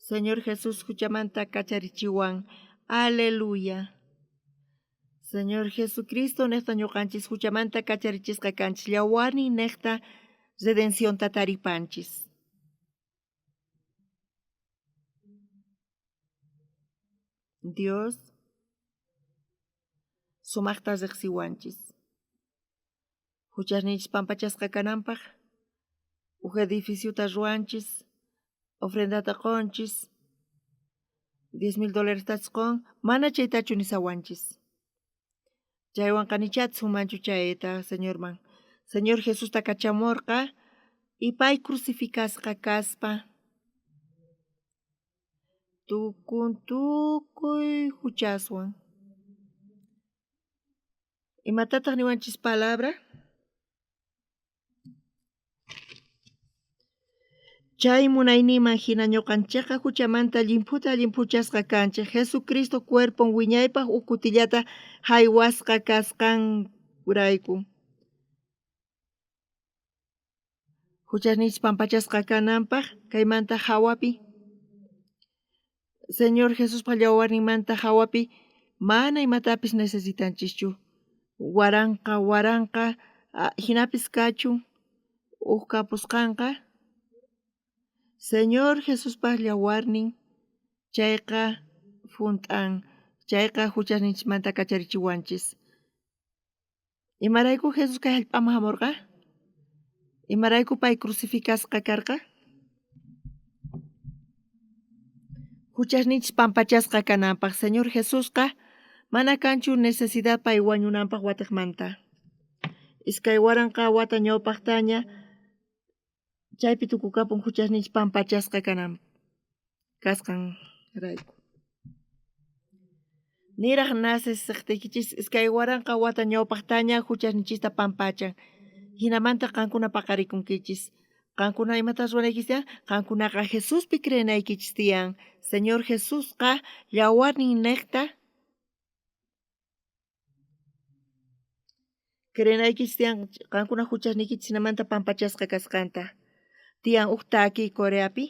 Señor Jesús huchamanta kacharichiwan. Aleluya. Señor Jesucristo nejta ñuqanchis huchamanta kacharichisqa kanchis llawarnin nejta redencionta taripanchis. Dios sumajta riqsiwanchis. Huchasninchis pampachasqa kananpaj uj edificiota ruwanchis, ofrendata qonchis, 10 mil dólares qon, mana chaytachu nisawanchis. Chaywanqa nichá sumanchu chayta Señorman. Señor Jesusta kachamorqa y pay crucificasqa kaspa tukun tukuy huchaswan. Imatataq niwanchis palabra? Chay munayninman hina ñuqanchikqa huchamanta llimphuta llimphuchasqa kanchik. Jesucristo cuerpon wiñaypaq huk kutillata haywasqa kasqanrayku. Huchasninchis pampachasqa kananpaq kaymanta hawapi Señor Jesuspa llawarninmanta hawapi mana imatapis necesitanchischu. Waranqa waranqa hinapis kachun huk kapusqanqa Señor Jesuspa llawarnin chayqa hunt'an, chayqa huchasninchikmanta kacharichiwanchis. Imarayku Jesús kay hallp'aman hamurqa? Imarayku pay crucificasqa karqa? Huchasninchis pampachasqa kananpaq Señor Jesusqa mana kanchu necesidad pay wañunanpaq watiqmanta. 2000 wata ñawpaqtaña chaypi tukukapun huchasninchis pampachasqa kanan kasqanrayku. Niraj nacesqtiykichis 2000 wata ñawpaqtaña huchasninchista pampachan. Hinamanta qankuna paqarikunkichis. Qankuna imata ruwanaykichis tiyan? Qankunaqa Jesuspi creenaykichis tiyan. Señor Jesusqa llawarnin nejta creenaykichis tiyan qankuna huchasniykichis hinamanta pampachasqa kasqanta. Tiyan uj takiy Coreapi.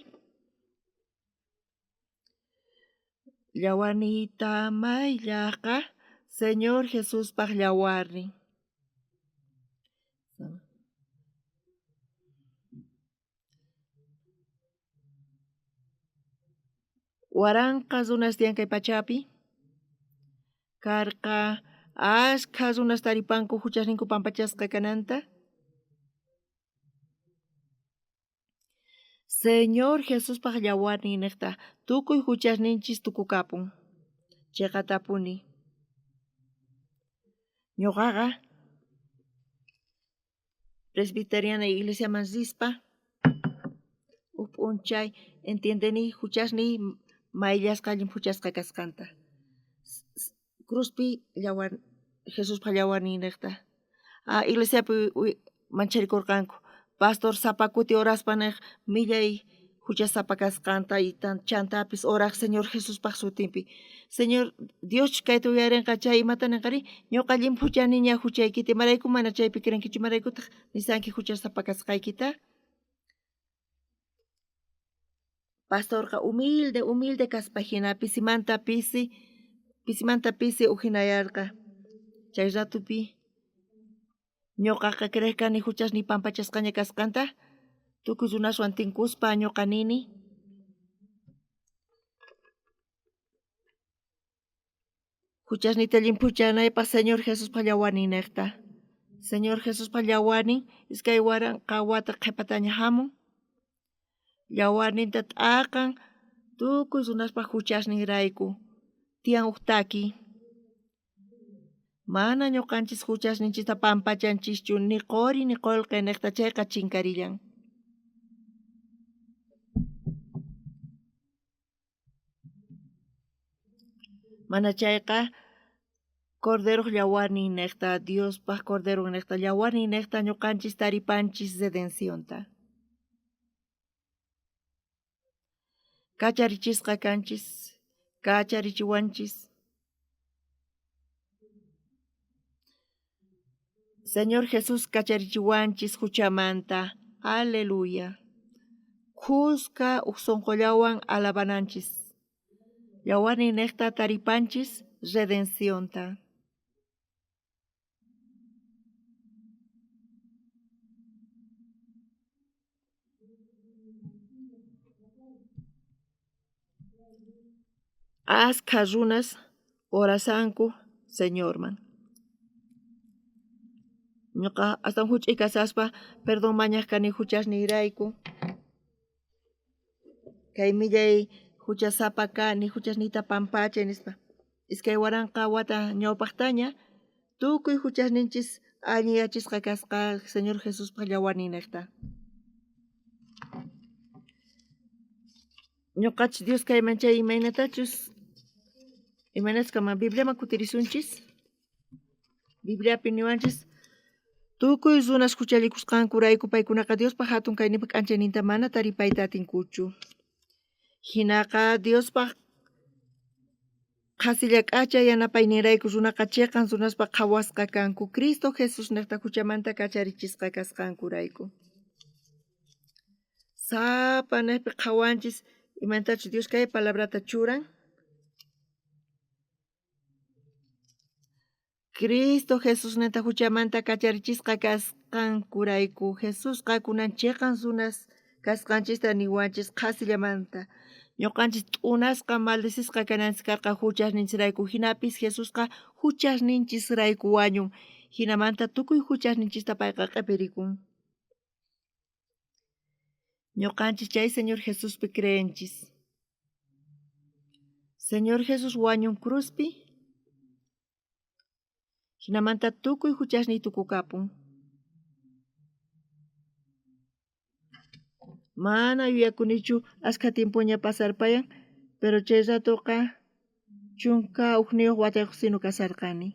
Llawarniyta mayllajqa Señor Jesuspaj llawarnin. Waranqa runas tiyan kay pachapi. Karqa ashkha runas taripanku huchasninku pampachasqa kananta. Señor Jesuspaj llawarnin nejta tukuy huchasninchis tukukapun. Cheqatapuni. Ñuqaqa Presbiteriana iglesiaman rispa uj p'unchay entiendeni huchasniy mayllasqa llimphuchasqa kasqanta. Cruzpi llawar Jesuspa llawarnin nejta. Ah, iglesiapi mancharikorqanku. Pastor sapa kuti oraspa nej millay huchasapa kasqanta y chantapis oraj Señor Jesuspaj sutinpi. Señor Dios kayta uyarenqa chay imata nenqari ñuqa llimphuchaniña huchaykita imarayku mana chaypi creenkichu imaraykutaq nisanki huchasapa kasqaykita. Pastorqa humilde humilde kaspa hina pisimanta pisi pisimanta pisi ujinayarqa. Chay ratupi ñuqaqa creej kani huchasniy pampachasqaña kasqanta tukuy runaswan tinkuspa ñuqa nini huchasniyta llimphuchanaypaq Señor Jesuspa llawarnin nejta. Señor Jesuspa llawarnin 2000 wata qhepataña hamun. Llawarninta t'aqan tukuy runaspaj huchasninrayku. Tiyan uj takiy. Mana ñoqanchis juchasninchista pampachanchischu ni qori ni qolqe nejta chayqa chinkarillan. Mana chayqa Corderoj llawarnin nejta, Diospaj Corderon nejta, llawarnin nejta ñoqanchis taripanchis redencionta. Kacharichisqa kanchis, kacharichiwanchis. Señor Jesús kacharichiwanchis juchamanta. Aleluya. Khuska uj sonqollawan alabananchis. Llawarnin nejta taripanchis redencionta. Askha runas orasanku Señorman. Ñoqa astawan juch'uy kasaspa perdón mañaj kani juchasniyrayku. Kay millay juchasapa kani, juchasniyta pampachay nispa. 2000 wata ñawpajtaña tukuy juchasninchis allinyachisqa kasqa Señor Jesuspaj llawarninnejta. Ñoqachus Dios kayman chay imaynatachus imaynachus kanman Bibliaman kutirisunchis. Bibliapi niwanchis tukuy runas juchallikusqankurayku paykunaqa Diospa jatun kayninpa k'anchayninta mana taripayta atinkuchu. Jinaqa Diospaj qhasilla k'acha yanapayninrayku runaqa cheqan runaspa qhawasqa kanku Cristo Jesusnejta juchamanta kacharichisqa kasqankurayku. Sapa nejpi qhawanchis imaynatachus Dios kay palabrata churan. Cristo Jesusnejta juchamanta kacharichisqa kasqankurayku Jesusqa kunan cheqan runas kasqanchista niwanchis qhasillamanta. Ñoqanchis t'unasqa maldecisqa kananchis karqa juchasninchisrayku, jinapis Jesusqa juchasninchisrayku wañun, jinamanta tukuy juchasninchista payqa q'epirikun. Ñoqanchis chay Señor Jesuspi creenchis. Señor Jesús wañun cruzpi, jinamanta tukuy juchasniy tukukapun. Mana yuyakunichu askha tiempoña pasarpayan, pero chay ratoqa 11 watayuq sino kasarqani.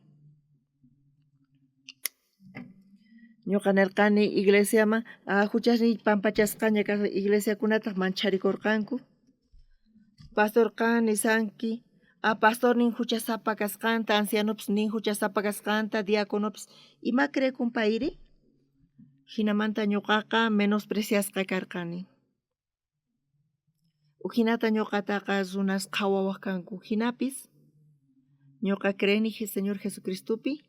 Ñuqa nerqani iglesiaman juchasniy pampachasqaña kasqa, iglesiakunataq mancharikorqanku. Pastor qan nisanki, pastor nin juchasapa kasqanta, ancianopis nin juchasapa kasqanta, diaconopis, ima creekun payri? Jinamanta ñuqaqa menospreciasqa karqani. Ujinata ñuqataqa runas qhawawaj kanku, jinapis ñuqa creeni Señor Jesucristopi.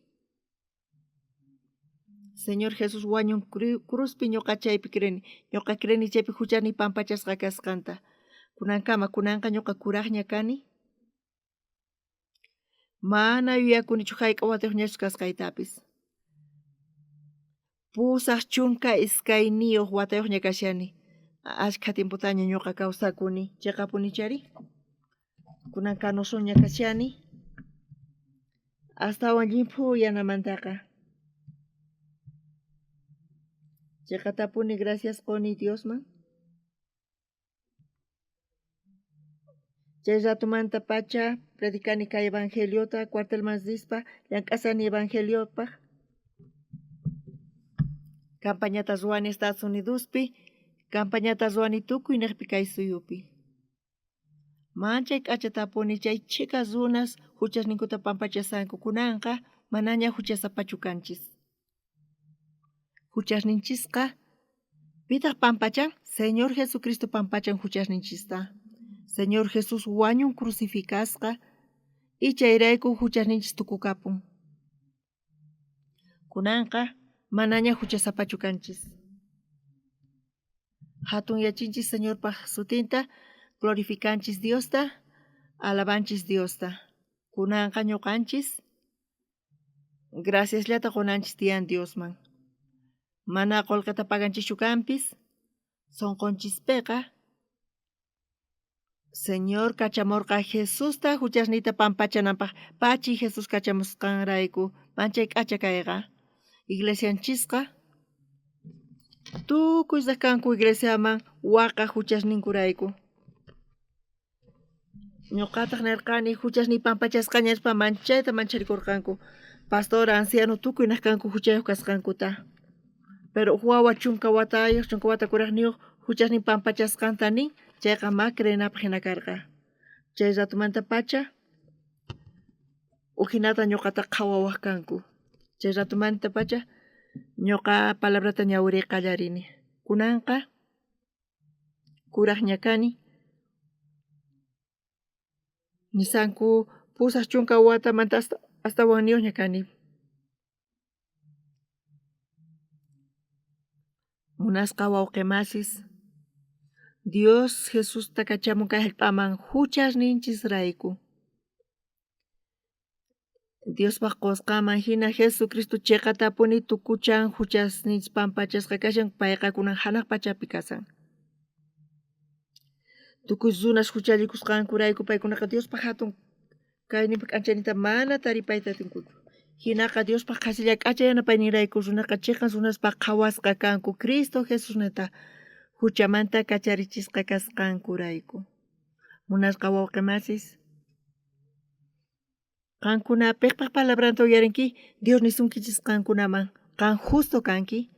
Señor Jesús wañun cruzpi ñuqa chaypi creeni. Ñuqa creeni chaypi juchani pampachasqa kasqanta. Kunankama, kunanqa ñuqa kurajña kani. Mana yuyakunichu jayk'a watayuqñachus kasqaytapis. 82 watayuqña kashani. Ashkha tiempotaña ñuqa kawsakuni. Cheqapunichari? Kunan canosoña kashani. Astawan llimphu yanamantaqa. Cheqatapuni gracias qoni Diosman. Chay ratomantapacha predicani kay evangeliota, cuartelman rispa llank'asani evangeliopaj. Campañata ruwani Estados Unidospi, campañata ruwani tukuy nejpi kay suyupi. Manchay k'achatapuni chay chhika runas juchasninkuta pampachasanku kunanqa manaña juchasapachu kanchis. Juchasninchisqa pitaq pampachan? Señor Jesucristo pampachan juchasninchista. Señor Jesús wañun crucificasqa y chayrayku juchasninchis tukukapun. Kunanqa manaña juchasapachu kanchis. Jatunyachinchis Señorpaj sutinta, glorificanchis Diosta, alabanchis Diosta. Kunanqa ñuqanchis graciasllata qunanchis tiyan Diosman. Mana qolqeta paganchischu kanpis, sonqonchispiqa Señor kachamorqa Jesusta juchasniyta pampachananpaj, pachi Jesús kachamusqanrayku, manchay k'acha kayqa. Iglesianchisqa tukuy rej kanku iglesiaman waqaj juchasninkurayku. Ñoqataj nerqani juchasniy pampachasqaña nispa manchayta mancharikorqanku. Pastor, anciano tukuy nej kanku juchayoj kasqankuta. Pero uj wawa chunka watayoj, chunka wata kurajniyoj juchasnin pampachasqanta nin, chayqa ma creenapaj jina karqa. Chay ratomantapacha uj jinata ñoqata qhawawaj kanku. Chay ratomantapacha ñoqa palabrata ñawiriy qallarini. Kunanqa kurajña kani. Nisanku 80 watamanta astawanniyojña kani. Munasqa wawqe masis, Dios Jesusta kachamun kay jallp'aman juchasninchisrayku. Diospaj qosqanman jina Jesucristo cheqatapuni tukuchan juchasninchis pampachasqa kashan, payqa kunan janaj pachapi kashan. Tukuy runas juchallikusqankurayku paykunaqa Diospaj jatun kayninpa k'anchayninta mana taripayta atinkuchu. Jinaqa Diospaj qhasilla k'acha yanapayninrayku runaqa cheqan runaspaj qhawasqa kanku Cristo Jesusneta juchamanta kacharichisqa kasqankurayku. Munasqa wawqe masis, qankuna pejpaj palabranta uyarinki? Dios nisunkichis qankunaman, qan justo kanki,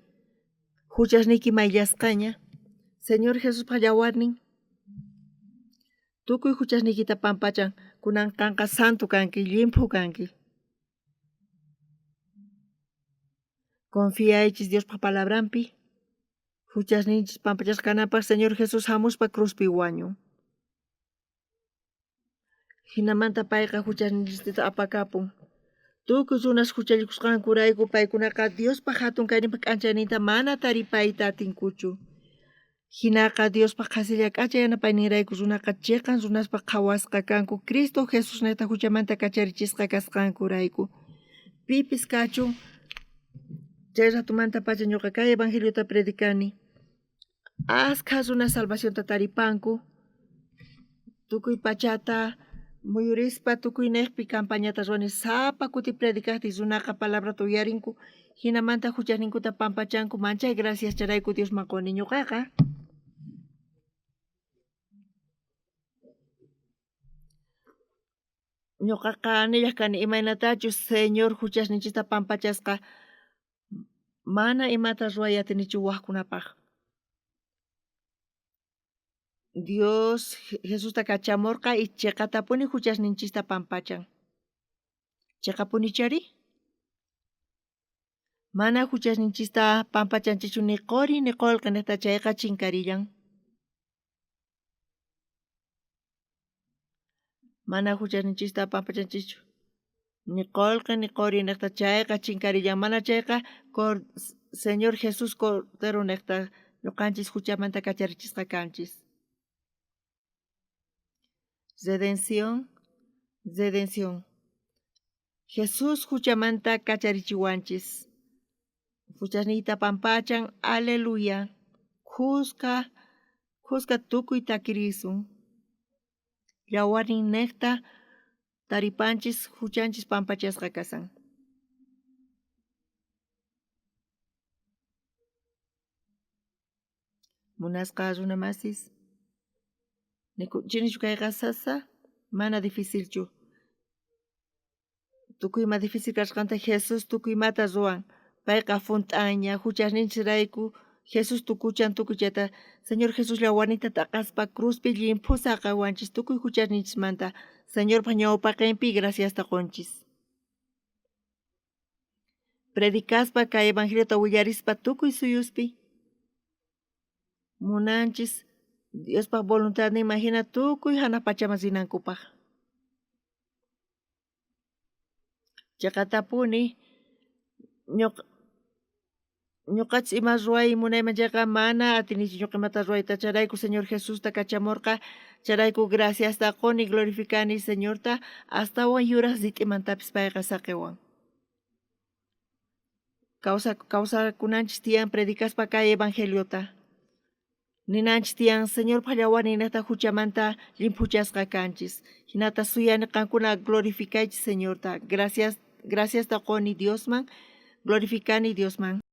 juchasniyki mayllasqaña, Señor Jesuspaj yawarnin tukuy juchasniykita pampachan, kunan qanqa santo kanki, llimphu kanki. Confiaychis Diospaj palabranpi, juchasninchis pampachasqa kananpaj Señor Jesús jamuspa cruzpi wañun. Jinamanta payqa juchasninchista apakapun. Tukuy runas juchallikusqankurayku paykunaqa Diospa jatun kayninpa k'anchayninta mana taripayta atinkuchu. Jinaqa Diospa qhasilla k'acha yanapayninrayku runaqa cheqan runaspaj qhawasqa kanku Cristo Jesusnejta juchamanta kacharichisqa kasqankurayku. Pipis kachun, chay ratomantapacha ñoqa kay evangeliota predicani. Askha runas salvacionta taripanku, tukuy pachata muyurispa tukuynejpi campañata ruwani, sapa kuti predicajtiy runaqa palabrata uyarinku, jinamanta juchasninkuta pampachanku, manchay gracias charayku Diosman qoni ñoqaqa. Ñoqaqa nillaj kani imaynatachus Señor juchasninchista pampachasqa, mana imata ruway atinichu wajkunapaj. Dios Jesusta kachamorqa y cheqatapuni juchasninchista pampachan. Cheqapunichari? Mana juchasninchista pampachanchikchu ni qori ni qolqe nejta chayqa chinkarillan. Mana juchasninchista pampachanchikchu ni qolqe ni qori nejta chayqa chinkarillan. Mana chayqa Señor Jesús Cordero nejta ñoqanchis juchamanta kacharichisqa kanchis. Redención, redención. Jesús juchamanta kacharichiwanchis. Juchasniyta pampachan, aleluya. Khuska, khuska tukuy takirisun. Yawarnin nejta taripanchis juchanchis pampachasqa kasan. Munasqa runa masis, nikunchikchu kayqa sasa, mana dificilchu. Tukuy ima difícil kasqanta Jesús tukuy imata ruwan. Payqa junt'anña juchasninchikrayku Jesús tukuchan tukuy chayta. Señor Jesús yawarninta t'aqaspa cruzpi llimphu saqewanchis tukuy juchasninchismanta. Señorpa ñawpaqenpi graciasta qonchis. Predicaspa kay evangeliota willarispa tukuy suyuspi munanchis Diospaj voluntadninman jina tukuy janaj pachaman rinankupaj. Cheqatapuni ñoqachis ima ruway munayman chayqa mana atinichu ñoqa imata ruwayta. Chayrayku Señor Jesusta kachamorqa, chayrayku graciasta qoni, glorificani Señorta, astawan yuraj rit'imantapis payqa saqewan. Kawsakunanchis tiyan predicaspa kay evangeliota. Ninanchis tiyan Señorpa yawarninnejta juchamanta llimphuchasqa kanchis. Jinata suyani qankuna glorificaychis Señorta. Gracias, graciasta qoni Diosman, glorificani Diosman.